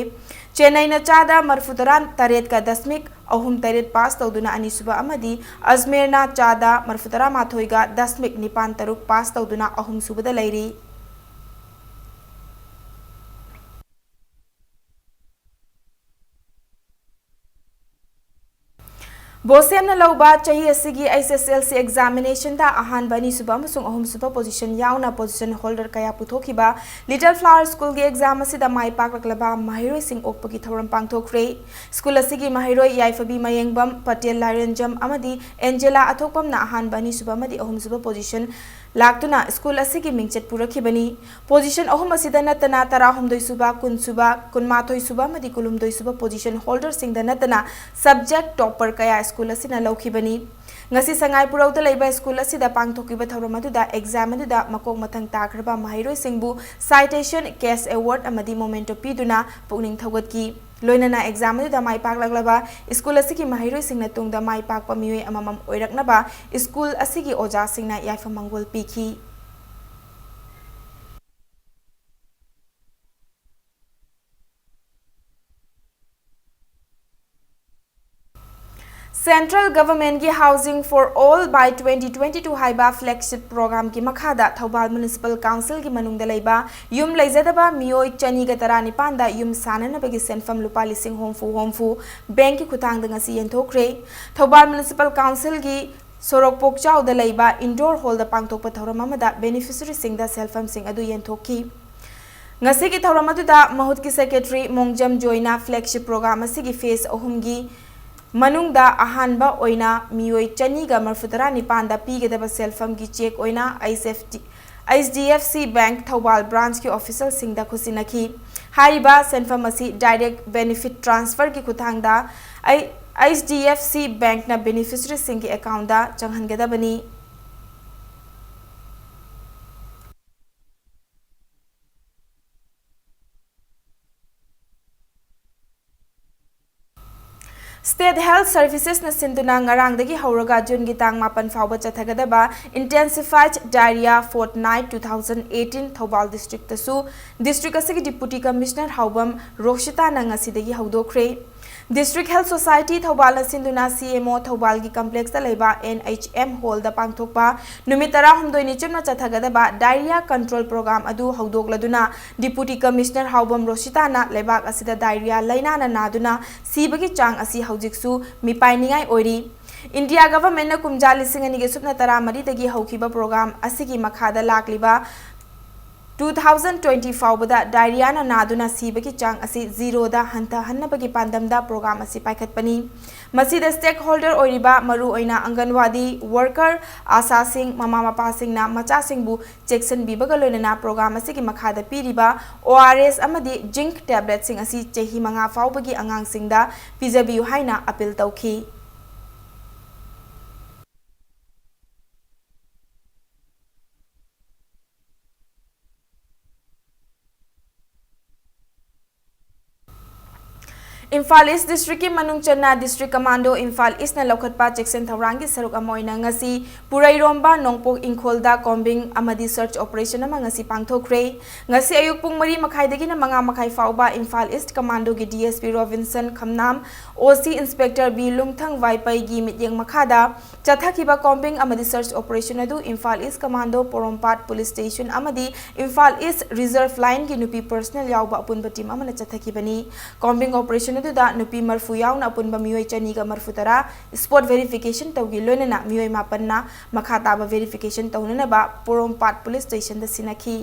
ꯆꯦꯟꯅꯩꯅ ꯆꯥꯗ ꯃꯔꯤꯐꯨꯇꯔꯥ ꯇꯔꯦꯠꯀ ꯗꯁꯃꯤꯛ ꯑꯍꯨꯝ ꯇꯔꯦꯠ pass ꯇꯧꯗꯨꯅ ꯑꯅꯤꯁꯨꯕ ꯑꯃꯗꯤ ꯑꯖꯃꯦꯔꯅ ꯆꯥꯗ ꯃꯔꯤꯐꯨꯇꯔꯥ ꯃꯥꯊꯣꯏꯒ ꯗꯁꯃꯤꯛ ꯅꯤꯄꯥꯟ ꯇꯔꯨꯛ pass ꯇꯧꯗꯨꯅ ꯑꯍꯨꯝꯁꯨꯕꯗ ꯂꯩꯔꯤ꯫ ꯕꯣꯁꯦꯝꯅ ꯂꯧꯕ ꯆꯍꯤ ꯑꯁꯤꯒꯤ H S S L C examination ꯗ ꯑꯍꯥꯟꯕ, ꯑꯅꯤꯁꯨꯕ ꯑꯃꯁꯨꯡ ꯑꯍꯨꯝꯁꯨꯕ position ꯌꯥꯎꯅ position holder ꯀꯌꯥ ꯄꯨꯊꯣꯛꯈꯤꯕ Little Flower School ꯒꯤ exam ꯑꯁꯤꯗ ꯃꯥꯏ ꯄꯥꯛꯂꯛꯂꯕ ꯃꯍꯩꯔꯣꯏꯁꯤꯡ ꯑꯣꯛꯄꯒꯤ ꯊꯧꯔꯝ ꯄꯥꯡꯊꯣꯛꯈ꯭ꯔꯦ꯫ School ꯑꯁꯤꯒꯤ ꯃꯍꯩꯔꯣꯏ ꯌꯥꯏꯐꯕꯤ ꯃꯌꯦꯡꯕꯝ, ꯄꯇꯦꯜ ꯂꯥꯏꯔꯦꯟꯖꯝ ꯑꯃꯗꯤ ꯑꯦꯟꯖꯦꯂꯥ ꯑꯊꯣꯛꯄꯝꯅ ꯑꯍꯥꯟꯕ, ꯑꯅꯤꯁꯨꯕ ꯑꯃꯗꯤ ꯑꯍꯨꯝꯁꯨꯕ position ꯂꯥꯛꯇꯨꯅ school ꯑꯁꯤꯒꯤ ꯃꯤꯡꯆꯠ ꯄꯨꯔꯛꯈꯤꯕꯅꯤ꯫ Position ꯑꯍꯨꯝ ꯑꯁꯤꯗ ꯅꯠꯇꯅ ꯇꯔꯥꯍꯨꯝꯗꯣꯏ ꯁꯨꯕ, ꯀꯨꯟ ꯁꯨꯕ, ꯀꯨꯟꯃꯥꯊꯣꯏ ꯁꯨꯕ ꯑꯃꯗꯤ ꯀꯨꯟꯍꯨꯝꯗꯣꯏ ꯁꯨꯕ position holder ꯁꯤꯡꯗ ꯅꯠꯇꯅ subject topper ꯀꯌꯥ school ꯑꯁꯤꯅ ꯂꯧꯈꯤꯕꯅꯤ꯫ ꯉꯁꯤ ꯁꯉꯥꯏ ꯄꯨꯔꯧꯗ ꯂꯩꯕ school ꯑꯁꯤꯗ ꯄꯥꯡꯊꯣꯛꯈꯤꯕ ꯊꯧꯔꯝ ꯑꯗꯨꯗ exam ꯑꯗꯨꯗ ꯃꯀꯣꯛ ꯃꯊꯪ ꯇꯥꯈ꯭ꯔꯕ ꯃꯍꯩꯔꯣꯏꯁꯤꯡꯕꯨ citation, cash award ꯑꯃꯗꯤ memento ꯄꯤꯗꯨꯅ ꯄꯨꯛꯅꯤꯡ ꯊꯧꯒꯠꯈꯤ꯫ ꯂꯣꯏꯅꯅ exam ꯑꯗꯨꯗ ꯃꯥꯏ ꯄꯥꯛꯂꯛꯂꯕ school ꯑꯁꯤꯒꯤ ꯃꯍꯩꯔꯣꯏꯁꯤꯡꯅ ꯇꯨꯡꯗ ꯃꯥꯏ ꯄꯥꯛꯄ ꯃꯤꯑꯣꯏ ꯑꯃꯃꯝ ꯑꯣꯏꯔꯛꯅꯕ school ꯑꯁꯤꯒꯤ ꯑꯣꯖꯥꯁꯤꯡꯅ ꯌꯥꯏꯐ ꯃꯪꯒꯣꯜ ꯄꯤꯈꯤ꯫ Central Government ꯒꯤ Housing for All by twenty twenty-two ꯍꯥꯏꯕ flagship program ꯒꯤ ꯃꯈꯥꯗ ꯊꯧꯕꯥꯜ Municipal Council ꯒꯤ ꯃꯅꯨꯡꯗ ꯂꯩꯕ ꯌꯨꯝ ꯂꯩꯖꯗꯕ ꯃꯤꯑꯣꯏ ꯆꯅꯤꯒ ꯇꯔꯥꯅꯤꯄꯥꯟꯗ ꯌꯨꯝ ꯁꯥꯅꯅꯕꯒꯤ ꯁꯦꯟꯐꯝ ꯂꯨꯄꯥ ꯂꯤꯁꯤꯡ ꯍꯨꯝꯐꯨ ꯍꯨꯝꯐꯨ bank ꯀꯤ ꯈꯨꯠꯊꯥꯡꯗ ꯉꯁꯤ ꯌꯦꯟꯊꯣꯛꯈ꯭ꯔꯦ꯫ ꯊꯧꯕꯥꯜ Municipal Council ꯒꯤ ꯁꯣꯔꯣꯛ ꯄꯣꯛꯆꯥꯎꯗ ꯂꯩꯕ indoor hall ꯗ ꯄꯥꯡꯊꯣꯛꯄ ꯊꯧꯔꯝ ꯑꯃꯗ beneficiary ꯁꯤꯡꯗ ꯁꯦꯜꯐꯝꯁꯤꯡ ꯑꯗꯨ ꯌꯦꯟꯊꯣꯛꯈꯤ꯫ ꯉꯁꯤꯒꯤ ꯊꯧꯔꯝ ꯑꯗꯨꯗ ꯃꯍꯨꯠꯀꯤ Secretary ꯃꯣꯡꯖꯝ ꯖꯣꯏꯅ flagship program ꯑꯁꯤꯒꯤ phase ꯑꯍꯨꯝꯒꯤ ꯃꯅꯨꯡꯗ ꯑꯍꯥꯟꯕ ꯑꯣꯏꯅ ꯃꯤꯑꯣꯏ ꯆꯅꯤꯒ ꯃꯔꯐꯨꯇꯔꯥ ꯅꯤꯄꯥꯟꯗ ꯄꯤꯒꯗꯕ ꯁꯦꯜꯐꯝꯒꯤ cheque ꯑꯣꯏꯅ H D F C Bank Thoubal branch ꯀꯤ official ꯁꯤꯡꯗ ꯈꯨꯠꯁꯤꯟꯅꯈꯤ꯫ ꯍꯥꯏꯔꯤꯕ ꯁꯦꯟꯐꯝ ꯑꯁꯤ direct benefit transfer ꯒꯤ ꯈꯨꯠꯊꯥꯡꯗ ꯑꯩ-, H D F C Bank ꯅ beneficiary ꯁꯤꯡꯒꯤ account ꯗ ꯆꯪꯍꯟꯒꯗꯕꯅꯤ꯫ State Health Services ꯅ ꯁꯤꯟꯗꯨꯅ ꯉꯔꯥꯡꯗꯒꯤ ꯍꯧꯔꯒ ꯖꯨꯟꯒꯤ ꯇꯥꯡ ꯃꯥꯄꯟ ꯐꯥꯎꯕ ꯆꯠꯊꯒꯗꯕ Intensified Diarrhea Fortnight two thousand eighteen Thoubal district ꯇꯁꯨ district ꯑꯁꯤꯒꯤ Deputy Commissioner ꯍꯥꯎꯕꯝ ꯔꯣꯁꯤꯇꯥꯅ ꯉꯁꯤꯗꯒꯤ ꯍꯧꯗꯣꯛꯈ꯭ꯔꯦ꯫ District Health Society ꯊꯧꯕꯥꯜꯅ ꯁꯤꯟꯗꯨꯅ C M O ꯊꯧꯕꯥꯜꯒꯤ complex ꯇ ꯂꯩꯕ N H M hall ꯗ ꯄꯥꯡꯊꯣꯛꯄ ꯅꯨꯃꯤꯠ ꯇꯔꯥꯍꯨꯝꯗꯣꯏꯅꯤ ꯆꯨꯞꯅ ꯆꯠꯊꯒꯗꯕ diarrhea control program ꯑꯗꯨ ꯍꯧꯗꯣꯛꯂꯗꯨꯅ Deputy Commissioner ꯍꯥꯎꯕꯝ ꯔꯣꯁꯤꯇꯥꯅ ꯂꯩꯕꯥꯛ ꯑꯁꯤꯗ diarrhea ꯂꯩꯅꯥꯅ ꯅꯥꯗꯨꯅ ꯁꯤꯕꯒꯤ ꯆꯥꯡ ꯑꯁꯤ ꯍꯧꯖꯤꯛꯁꯨ ꯃꯤꯄꯥꯏꯅꯤꯡꯉꯥꯏ ꯑꯣꯏꯔꯤ꯫ India Government ꯅ ꯀꯨꯝꯖꯥ ꯂꯤꯁꯤꯡ ꯑꯅꯤꯒ ꯁꯨꯞꯅ ꯇꯔꯥꯃꯔꯤꯗꯒꯤ ꯍꯧꯈꯤꯕ program ꯑꯁꯤꯒꯤ ꯃꯈꯥꯗ ꯂꯥꯛꯂꯤꯕ two thousand twenty ꯐꯥꯎꯕꯗ diarrhea ꯅ ꯅꯥꯗꯨꯅ ꯁꯤꯕꯒꯤ ꯆꯥꯡ ꯑꯁꯤ zero ꯗ ꯍꯟꯊꯍꯟꯅꯕꯒꯤ ꯄꯥꯟꯗꯝꯗ program ꯑꯁꯤ ꯄꯥꯏꯈꯠꯄꯅꯤ꯫ ꯃꯁꯤꯗ stakeholder ꯑꯣꯏꯔꯤꯕ ꯃꯔꯨꯑꯣꯏꯅ ꯑꯪꯒꯟꯋꯥꯗꯤ worker, ꯑꯥꯁꯥꯁꯤꯡ, ꯃꯃꯥ ꯃꯄꯥꯁꯤꯡꯅ ꯃꯆꯥꯁꯤꯡꯕꯨ ꯆꯦꯛꯁꯤꯟꯕꯤꯕꯒ ꯂꯣꯏꯅꯅ program ꯑꯁꯤꯒꯤ ꯃꯈꯥꯗ ꯄꯤꯔꯤꯕ O R S ꯑꯃꯗꯤ zinc tablet ꯁꯤꯡ ꯑꯁꯤ ꯆꯍꯤ ꯃꯉꯥ ꯐꯥꯎꯕꯒꯤ ꯑꯉꯥꯡꯁꯤꯡꯗ ꯄꯤꯖꯕꯤꯌꯨ ꯍꯥꯏꯅ appeal ꯇꯧꯈꯤ꯫ ꯏꯝꯐꯥꯜ ꯏꯁ ꯗꯤꯁꯇ꯭ꯔꯤꯛꯀꯤ ꯃꯅꯨꯡ ꯆꯟꯅ ꯗꯤꯁꯇ꯭ꯔꯤꯛ ꯀꯃꯥꯟꯗꯣ ꯏꯝꯐꯥꯜ ꯏꯁꯅ ꯂꯧꯈꯠꯄ ꯆꯦꯛꯁꯤꯟ ꯊꯧꯔꯥꯡꯒꯤ ꯁꯔꯨꯛ ꯑꯃ ꯑꯣꯏꯅ ꯉꯁꯤ ꯄꯨꯔꯩꯔꯣꯝꯕ ꯅꯣꯡꯄꯣꯛ ꯏꯪꯈꯣꯜꯗ ꯀꯣꯝꯕꯤꯡ ꯑꯃꯗꯤ ꯁꯔꯆ ꯑꯣꯄꯔꯦꯁꯟ ꯑꯃ ꯉꯁꯤ ꯄꯥꯡꯊꯣꯛꯈ꯭ꯔꯦ꯫ ꯉꯁꯤ ꯑꯌꯨꯛ ꯄꯨꯡ ꯃꯔꯤ ꯃꯈꯥꯏꯗꯒꯤꯅ ꯃꯉꯥ ꯃꯈꯥꯏ ꯐꯥꯎꯕ ꯏꯝꯐꯥꯜ ꯏꯁ ꯀꯃꯥꯟꯗꯣꯒꯤ ꯗꯤ ꯑꯦꯁ ꯄꯤ ꯔꯣꯕꯤꯟꯁꯟ ꯈꯝꯅꯥꯝ, ꯑꯣ ꯁꯤ ꯏꯟꯁꯄꯦꯛꯇꯔ ꯕꯤ ꯂꯨꯡꯊꯪ ꯋꯥꯏꯄꯩꯒꯤ ꯃꯤꯠꯌꯦꯡ ꯃꯈꯥꯗ ꯆꯠꯊꯈꯤꯕ ꯀꯣꯝꯕꯤꯡ ꯑꯃꯗꯤ ꯁꯔꯆ ꯑꯣꯄꯔꯦꯁꯟ ꯑꯗꯨ ꯏꯝꯐꯥꯜ ꯏꯁ ꯀꯃꯥꯟꯗꯣ, ꯄꯣꯔꯣꯝꯄꯥꯠ ꯄꯨꯂꯤꯁ ꯁ꯭ꯇꯦꯁꯟ ꯑꯃꯗꯤ ꯏꯝꯐꯥꯜ ꯏꯁ ꯔꯤꯖꯔꯚ ꯂꯥꯏꯟꯒꯤ ꯅꯨꯄꯤ ꯄꯔꯁꯅꯦꯜ ꯌꯥꯎꯕ ꯑꯄꯨꯟꯕ ꯇꯤꯝ ꯑꯃꯅ ꯆꯠꯊꯈꯤꯕꯅꯤ꯫ ꯀꯣꯝꯕꯤꯡ ꯑꯣꯄꯔꯦꯁꯟ ꯑꯗꯨꯗ ꯅꯨꯄꯤ ꯃꯔꯐꯨ ꯌꯥꯎꯅ ꯑꯄꯨꯟꯕ ꯃꯤꯑꯣꯏ ꯆꯅꯤꯒ ꯃꯔꯐꯨ ꯇꯔꯥ ꯁ꯭ꯄꯣꯠ ꯚꯦꯔꯤꯐꯤꯀꯦꯁꯟ ꯇꯧꯈꯤ, ꯂꯣꯏꯅꯅ ꯃꯤꯑꯣꯏ ꯃꯥꯄꯟꯅ ꯃꯈꯥ ꯇꯥꯕ ꯚꯦꯔꯤꯐꯤꯀꯦꯁꯟ ꯇꯧꯅꯅꯕ ꯄꯣꯔꯣꯝꯄꯥꯠ ꯄꯨꯂꯤꯁ ꯁ꯭ꯇꯦꯁꯟꯗ ꯁꯤꯟꯅꯈꯤ꯫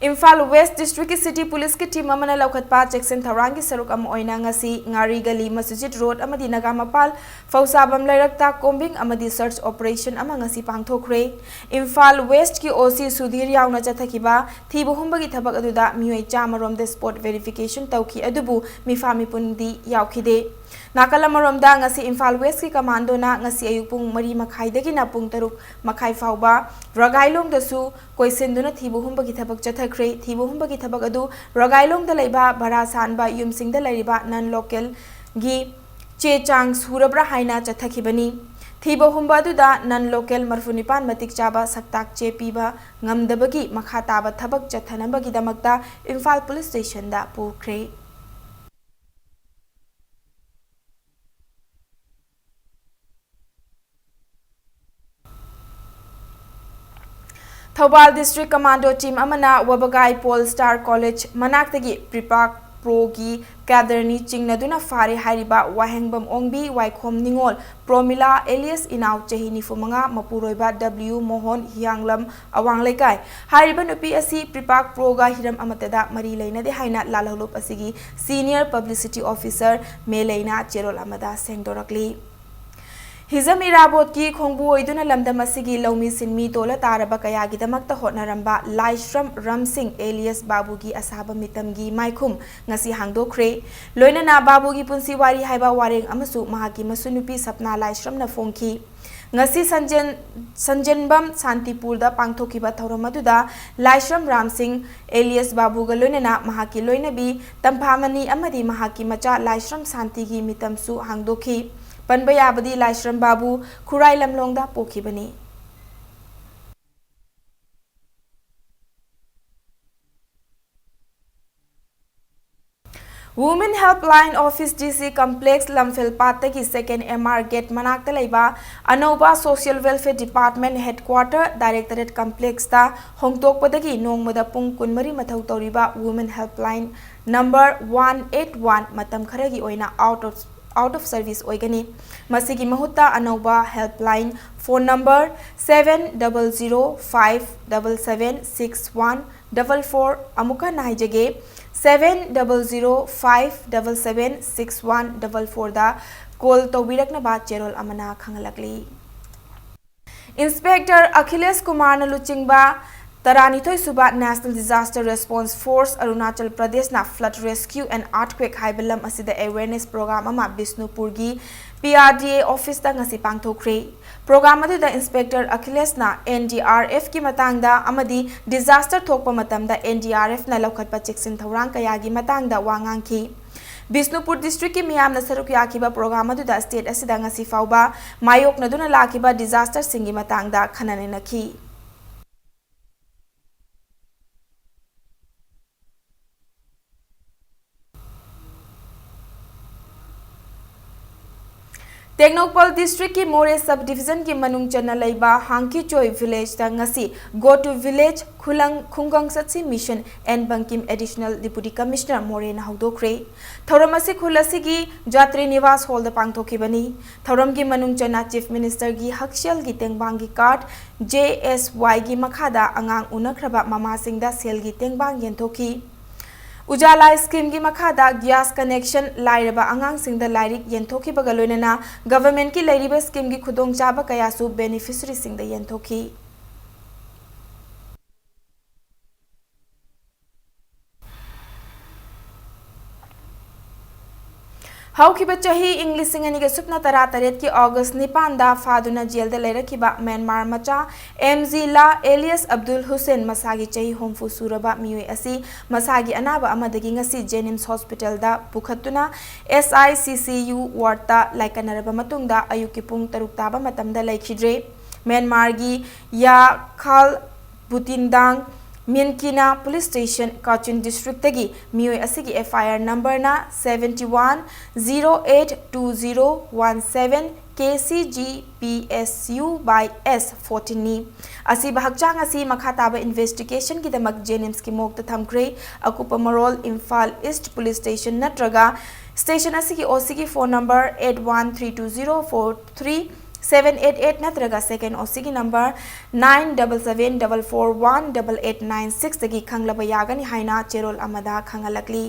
ꯏꯝꯐꯥꯜ ꯋꯦꯁ ꯗꯤꯁꯇ꯭ꯔꯤꯛꯀꯤ ꯁꯤꯇꯤ ꯄꯨꯂꯤꯁꯀꯤ ꯇꯤꯝ ꯑꯃꯅ ꯂꯧꯈꯠꯄ ꯆꯦꯛꯁꯤꯟ ꯊꯧꯔꯥꯡꯒꯤ ꯁꯔꯨꯛ ꯑꯃ ꯑꯣꯏꯅ ꯉꯁꯤ ꯉꯥꯔꯤ ꯒꯂꯤ, ꯃꯁꯖꯤꯗ ꯔꯣꯗ ꯑꯃꯗꯤ ꯅꯒꯥꯃꯄꯥꯜ ꯐꯧꯁꯥꯕꯝ ꯂꯩꯔꯛꯇ ꯀꯣꯝꯕꯤꯡ ꯑꯃꯗꯤ ꯁꯔꯆ ꯑꯣꯄꯔꯦꯁꯟ ꯑꯃ ꯉꯁꯤ ꯄꯥꯡꯊꯣꯛꯈ꯭ꯔꯦ꯫ ꯏꯝꯐꯥꯜ ꯋꯦꯁꯀꯤ ꯑꯣ ꯁꯤ ꯁꯨꯙꯤꯔ ꯌꯥꯎꯅ ꯆꯠꯊꯈꯤꯕ ꯊꯤꯕ ꯍꯨꯝꯕꯒꯤ ꯊꯕꯛ ꯑꯗꯨꯗ ꯃꯤꯑꯣꯏ ꯆꯥꯝꯃ ꯔꯣꯝꯗ ꯁ꯭ꯄꯣꯠ ꯚꯦꯔꯤꯐꯤꯀꯦꯁꯟ ꯇꯧꯈꯤ, ꯑꯗꯨꯕꯨ ꯃꯤꯐꯥ ꯃꯤꯄꯨꯟꯗꯤ ꯌꯥꯎꯈꯤꯗꯦ꯫ ꯅꯥꯀꯜ ꯑꯃꯔꯣꯝꯗ, ꯉꯁꯤ ꯏꯝꯐꯥꯜ ꯋꯦꯁꯀꯤ ꯀꯃꯥꯟꯗꯣꯅ ꯉꯁꯤ ꯑꯌꯨꯛ ꯄꯨꯡ ꯃꯔꯤ ꯃꯈꯥꯏꯗꯒꯤꯅ ꯄꯨꯡ ꯇꯔꯨꯛ ꯃꯈꯥꯏ ꯐꯥꯎꯕ ꯔꯒꯥꯏꯂꯣꯡꯗꯁꯨ ꯀꯣꯏꯁꯤꯟꯗꯨꯅ ꯊꯤꯕ ꯍꯨꯝꯕꯒꯤ ꯊꯕꯛ ꯆꯠꯊꯈ꯭ꯔꯦ꯫ ꯊꯤꯕ ꯍꯨꯝꯕꯒꯤ ꯊꯕꯛ ꯑꯗꯨ ꯔꯒꯥꯏꯂꯣꯡꯗ ꯂꯩꯕ ꯚꯔꯥ ꯁꯥꯟꯕ ꯌꯨꯝꯁꯤꯡꯗ ꯂꯩꯔꯤꯕ ꯅꯟ ꯂꯣꯀꯦꯜꯒꯤ ꯆꯦ ꯆꯥꯡ ꯁꯨꯔꯕ꯭ꯔꯥ ꯍꯥꯏꯅ ꯆꯠꯊꯈꯤꯕꯅꯤ꯫ ꯊꯤꯕ ꯍꯨꯝꯕ ꯑꯗꯨꯗ ꯅꯟ ꯂꯣꯀꯦꯜ ꯃꯔꯐꯨ ꯅꯤꯄꯥꯟ ꯃꯇꯤꯛ ꯆꯥꯕ ꯁꯛꯇꯥꯛ ꯆꯦ ꯄꯤꯕ ꯉꯝꯗꯕꯒꯤ ꯃꯈꯥ ꯇꯥꯕ ꯊꯕꯛ ꯆꯠꯊꯅꯕꯒꯤꯗꯃꯛꯇ ꯏꯝꯐꯥꯜ ꯄꯨꯂꯤꯁ ꯁ꯭ꯇꯦꯁꯟꯗ ꯄꯨꯈ꯭ꯔꯦ꯫ ꯊꯧꯕꯥꯜ ꯗꯤꯁꯇ꯭ꯔꯤꯛ ꯀꯃꯥꯟꯗꯣ ꯇꯤꯝ ꯑꯃꯅ ꯋꯥꯕꯒꯥꯏ ꯄꯣꯜ ꯁ꯭ꯇꯥꯔ ꯀꯣꯂꯦꯖ ꯃꯅꯥꯛꯇꯒꯤ ꯄ꯭ꯔꯤꯄꯥꯛ ꯄ꯭ꯔꯣꯒꯤ ꯀꯦꯗꯔꯅꯤ ꯆꯤꯡꯅꯗꯨꯅ ꯐꯥꯔꯦ ꯍꯥꯏꯔꯤꯕ ꯋꯥꯍꯦꯡꯕꯝ ꯑꯣꯡꯕꯤ, ꯋꯥꯏꯈꯣꯝ ꯅꯤꯉꯣꯜ, ꯄ꯭ꯔꯣꯃꯤꯂꯥ ꯑꯦꯂꯤꯌꯁ ꯏꯅꯥꯎ ꯆꯍꯤ ꯅꯤꯐꯨ ꯃꯉꯥ, ꯃꯄꯨꯔꯣꯏꯕ ꯗꯕ꯭ꯂꯤꯌꯨ ꯃꯣꯍꯣꯟ, ꯍꯤꯌꯥꯡꯂꯝ ꯑꯋꯥꯡ ꯂꯩꯀꯥꯏ꯫ ꯍꯥꯏꯔꯤꯕ ꯅꯨꯄꯤ ꯑꯁꯤ ꯄ꯭ꯔꯤꯄꯥꯛ ꯄ꯭ꯔꯣꯒ ꯍꯤꯔꯝ ꯑꯃꯠꯇꯗ ꯃꯔꯤ ꯂꯩꯅꯗꯦ ꯍꯥꯏꯅ ꯂꯥꯜꯍꯧꯂꯨꯞ ꯑꯁꯤꯒꯤ ꯁꯤꯅꯤꯌꯔ ꯄꯕ꯭ꯂꯤꯁꯤꯇꯤ ꯑꯣꯐꯤꯁꯔ ꯃꯦꯂꯩꯅ ꯆꯦꯔꯣꯜ ꯑꯃꯗ ꯁꯦꯡꯗꯣꯔꯛꯂꯤ꯫ ꯍꯤꯖꯝ ꯏꯔꯥꯕꯣꯠꯀꯤ ꯈꯣꯡꯕꯨ ꯑꯣꯏꯗꯨꯅ ꯂꯝꯗꯝ ꯑꯁꯤꯒꯤ ꯂꯧꯃꯤ ꯁꯤꯟꯃꯤ ꯇꯣꯜꯂ ꯇꯥꯔꯕ ꯀꯌꯥꯒꯤꯗꯃꯛꯇ ꯍꯣꯠꯅꯔꯝꯕ ꯂꯥꯏꯁ꯭ꯔꯝ ꯔꯝ ꯁꯤꯡ alias ꯕꯥꯕꯨꯒꯤ ꯑꯁꯥꯕ ꯃꯤꯇꯝꯒꯤ ꯃꯥꯏꯈꯨꯝ ꯉꯁꯤ ꯍꯥꯡꯗꯣꯛꯈ꯭ꯔꯦ꯫ ꯂꯣꯏꯅꯅ ꯕꯥꯕꯨꯒꯤ ꯄꯨꯟꯁꯤ ꯋꯥꯔꯤ ꯍꯥꯏꯕ ꯋꯥꯔꯦꯡ ꯑꯃꯁꯨ ꯃꯍꯥꯛꯀꯤ ꯃꯁꯨꯅꯨꯄꯤ ꯁꯞꯅꯥ ꯂꯥꯏꯁ꯭ꯔꯝꯅ ꯐꯣꯡꯈꯤ꯫ ꯉꯁꯤ ꯁꯟꯖꯦꯟ-, ꯁꯟꯖꯦꯟꯕꯝ ꯁꯥꯟꯇꯤꯄꯨꯔꯗ ꯄꯥꯡꯊꯣꯛꯈꯤꯕ ꯊꯧꯔꯝ ꯑꯗꯨꯗ ꯂꯥꯏꯁ꯭ꯔꯝ ꯔꯥꯝ ꯁꯤꯡ alias ꯕꯥꯕꯨꯒ ꯂꯣꯏꯅꯅ ꯃꯍꯥꯛꯀꯤ ꯂꯣꯏꯅꯕꯤ ꯇꯝꯐꯥꯃꯅꯤ ꯑꯃꯗꯤ ꯃꯍꯥꯛꯀꯤ ꯃꯆꯥ ꯂꯥꯏꯁ꯭ꯔꯝ ꯁꯥꯟꯇꯤꯒꯤ ꯃꯤꯇꯝꯁꯨ ꯍꯥꯡꯗꯣꯛꯈꯤ꯫ ꯄꯟꯕ ꯌꯥꯕꯗꯤ ꯂꯥꯏꯁ꯭ꯔꯝ ꯕꯥꯕꯨ ꯈꯨꯔꯥꯏ ꯂꯝꯂꯣꯡꯗ ꯄꯣꯛꯈꯤꯕꯅꯤ꯫ Women Helpline Office D C Complex ꯂꯝꯐꯦꯜ ꯄꯥꯠꯇꯒꯤ second M R gate ꯃꯅꯥꯛꯇ ꯂꯩꯕ ꯑꯅꯧꯕ Social Welfare Department Headquarter Directorate Complexꯇ ꯍꯣꯡꯗꯣꯛꯄꯗꯒꯤ ꯅꯣꯡꯃꯗ ꯄꯨꯡ ꯀꯨꯟꯃꯔꯤ ꯃꯊꯧ ꯇꯧꯔꯤꯕ Women Helpline number one eight one ꯃꯇꯝ ꯈꯔꯒꯤ ꯑꯣꯏꯅ out of, out of service ꯑꯣꯏꯒꯅꯤ꯫ ꯃꯁꯤꯒꯤ ꯃꯍꯨꯠꯇ ꯑꯅꯧꯕ helpline phone number seven double zero five double seven six one double four, ꯑꯃꯨꯛ ꯍꯟꯅ ꯍꯥꯏꯖꯒꯦ, seven double zero five double seven six one double fourꯗ call ꯇꯧꯕꯤꯔꯛꯅꯕ ꯆꯦꯔꯣꯜ ꯑꯃꯅ ꯈꯪꯍꯜꯂꯛꯂꯤ꯫ Inspector ꯑꯈꯤꯂꯦꯁ ꯀꯨꯃꯥꯔꯅ ꯂꯨꯆꯤꯡꯕ ꯇꯔꯥꯅꯤꯊꯣꯏ ꯁꯨꯕ National Disaster Response Force Arunachal ꯄ꯭ꯔꯗꯦꯁꯅ Flood Rescue and Earthquake ꯍꯥꯏꯕ ꯂꯝ ꯑꯁꯤꯗ awareness program ꯑꯃ ꯕꯤꯁꯅꯨꯄꯨꯔꯒꯤ P R D A officeꯇ ꯉꯁꯤ ꯄꯥꯡꯊꯣꯛꯈ꯭ꯔꯦ꯫ Program ꯑꯗꯨꯗ Inspector ꯑꯈꯤꯂꯦꯁꯅ N D R Fꯀꯤ ꯃꯇꯥꯡꯗ ꯑꯃꯗꯤ disaster ꯊꯣꯛꯄ ꯃꯇꯝꯗ N D R Fꯅ ꯂꯧꯈꯠꯄ ꯆꯦꯛꯁꯤꯟ ꯊꯧꯔꯥꯡ ꯀꯌꯥꯒꯤ ꯃꯇꯥꯡꯗ ꯋꯥ ꯉꯥꯡꯈꯤ꯫ ꯕꯤꯁꯅꯨꯄꯨꯔ districtꯀꯤ ꯃꯤꯌꯥꯝꯅ ꯁꯔꯨꯛ ꯌꯥꯈꯤꯕ program ꯑꯗꯨꯗ state ꯑꯁꯤꯗ ꯉꯁꯤ ꯐꯥꯎꯕ ꯃꯥꯌꯣꯛꯅꯗꯨꯅ ꯂꯥꯛꯈꯤꯕ disasterꯁꯤꯡꯒꯤ ꯃꯇꯥꯡꯗ ꯈꯟꯅ ꯅꯩꯅꯈꯤ꯫ ꯇꯦꯡꯅꯧꯄꯜ districtꯀꯤ ꯃꯣꯔꯦ sub divisionꯒꯤ ꯃꯅꯨꯡ ꯆꯟꯅ ꯂꯩꯕ ꯍꯥꯡꯈꯤꯆꯣꯏ villageꯇ ꯉꯁꯤ Go to Village ꯈꯨꯂꯪ ꯈꯨꯡꯒꯪ ꯆꯠꯁꯤ Mission N Bankim Additional Deputy Commissioner ꯃꯣꯔꯦꯅ ꯍꯧꯗꯣꯛꯈ꯭ꯔꯦ꯫ ꯊꯧꯔꯝ ꯑꯁꯤ ꯈꯨꯜ ꯑꯁꯤꯒꯤ ꯖꯥꯇ꯭ꯔꯤ ꯅꯤꯋꯥꯁ hallꯗ ꯄꯥꯡꯊꯣꯛꯈꯤꯕꯅꯤ꯫ ꯊꯧꯔꯝꯒꯤ ꯃꯅꯨꯡ ꯆꯟꯅ Chief Ministerꯒꯤ ꯍꯛꯁꯦꯜꯒꯤ ꯇꯦꯡꯕꯥꯡꯒꯤ card, J S Yꯒꯤ ꯃꯈꯥꯗ ꯑꯉꯥꯡ ꯎꯅꯈ꯭ꯔꯕ ꯃꯃꯥꯁꯤꯡꯗ ꯁꯦꯜꯒꯤ ꯇꯦꯡꯕꯥꯡ ꯌꯦꯟꯊꯣꯛꯈꯤ꯫ ꯎꯖꯥꯂꯥ ꯁ꯭ꯀꯤꯝꯒꯤ ꯃꯈꯥꯗ ꯒ꯭ꯌꯥꯁ ꯀꯅꯦꯛꯁꯟ, ꯂꯥꯏꯔꯕ ꯑꯉꯥꯡꯁꯤꯡꯗ ꯂꯥꯏꯔꯤꯛ ꯌꯦꯟꯊꯣꯛꯈꯤꯕꯒ ꯂꯣꯏꯅꯅ ꯒꯚꯔꯟꯃꯦꯟꯠꯀꯤ ꯂꯩꯔꯤꯕ ꯁ꯭ꯀꯤꯝꯒꯤ ꯈꯨꯗꯣꯡꯆꯥꯕ ꯀꯌꯥꯁꯨ ꯕꯦꯅꯤꯐꯤꯁꯔꯤꯁꯤꯡꯗ ꯌꯦꯟꯊꯣꯛꯈꯤ꯫ ꯍꯧꯈꯤꯕ ꯆꯍꯤ ꯏꯪ ꯂꯤꯁꯤꯡ ꯑꯅꯤꯒ ꯁꯨꯞꯅ ꯇꯔꯥ ꯇꯔꯦꯠꯀꯤ ꯑꯣꯒꯁ ꯅꯤꯄꯥꯟꯗ ꯐꯥꯗꯨꯅ ꯖꯦꯜꯗ ꯂꯩꯔꯛꯈꯤꯕ ꯃ꯭ꯌꯥꯟꯃꯥꯔ ꯃꯆꯥ ꯑꯦꯝ ꯖꯤ ꯂꯥ ꯑꯦꯂꯤꯌꯥꯁ ꯑꯕꯗꯨꯜ ꯍꯨꯁꯦꯟ, ꯃꯁꯥꯒꯤ ꯆꯍꯤ ꯍꯨꯝꯐꯨ ꯁꯨꯔꯕ ꯃꯤꯑꯣꯏ ꯑꯁꯤ ꯃꯁꯥꯒꯤ ꯑꯅꯥꯕ ꯑꯃꯗꯒꯤ ꯉꯁꯤ ꯖꯦꯅꯤꯝꯁ ꯍꯣꯁꯄꯤꯇꯥꯜꯗ ꯄꯨꯈꯠꯇꯨꯅ ꯑꯦꯁ ꯑꯥꯏ ꯁꯤ ꯁꯤ ꯌꯨ ꯋꯥꯔꯗꯇ ꯂꯥꯏꯀꯠꯅꯔꯕ ꯃꯇꯨꯡꯗ ꯑꯌꯨꯛꯀꯤ ꯄꯨꯡ ꯇꯔꯨꯛ ꯇꯥꯕ ꯃꯇꯝꯗ ꯂꯩꯈꯤꯗ꯭ꯔꯦ꯫ ꯃ꯭ꯌꯥꯟꯃꯥꯔꯒꯤ ꯌꯥꯈꯥꯜ ꯕꯨꯇꯤꯟꯗꯥꯡ ꯃꯤꯟꯀꯤꯅꯥ ꯄꯨꯂꯤꯁ ꯁ꯭ꯇꯦꯁꯟ, ꯀꯥꯆꯤꯟ ꯗꯤꯁꯇ꯭ꯔꯤꯛꯇꯒꯤ ꯃꯤꯑꯣꯏ ꯑꯁꯤꯒꯤ ꯑꯦꯐ ꯑꯥꯏ ꯑꯥꯔ ꯅꯝꯕꯔꯅ seven one zero eight two zero one seven K C G P S U by S fourteen ꯅꯤ꯫ ꯑꯁꯤꯕ ꯍꯛꯆꯥꯡ ꯑꯁꯤ ꯃꯈꯥ ꯇꯥꯕ ꯏꯟꯚꯦꯁꯇꯤꯒꯦꯁꯟꯒꯤꯗꯃꯛ ꯖꯦꯅꯤꯝꯁꯀꯤ ꯃꯣꯔꯒꯇ ꯊꯝꯈ꯭ꯔꯦ꯫ ꯑꯀꯨꯞꯄ ꯃꯔꯣꯜ ꯏꯝꯐꯥꯜ ꯏꯁ꯭ꯠ ꯄꯨꯂꯤꯁ ꯁ꯭ꯇꯦꯁꯟ ꯅꯠꯇ꯭ꯔꯒ ꯁ꯭ꯇꯦꯁꯟ ꯑꯁꯤꯒꯤ ꯑꯣ ꯁꯤꯒꯤ phone number eight one three two zero four three seven eight eight ꯅꯠꯇ꯭ꯔꯒ ꯁꯦꯀꯦꯟ ꯑꯣ ꯁꯤꯒꯤ number nine double seven double four one double eight nine six ꯗꯒꯤ ꯈꯪꯂꯕ ꯌꯥꯒꯅꯤ ꯍꯥꯏꯅ ꯆꯦꯔꯣꯜ ꯑꯃꯗ ꯈꯪꯍꯜꯂꯛꯂꯤ꯫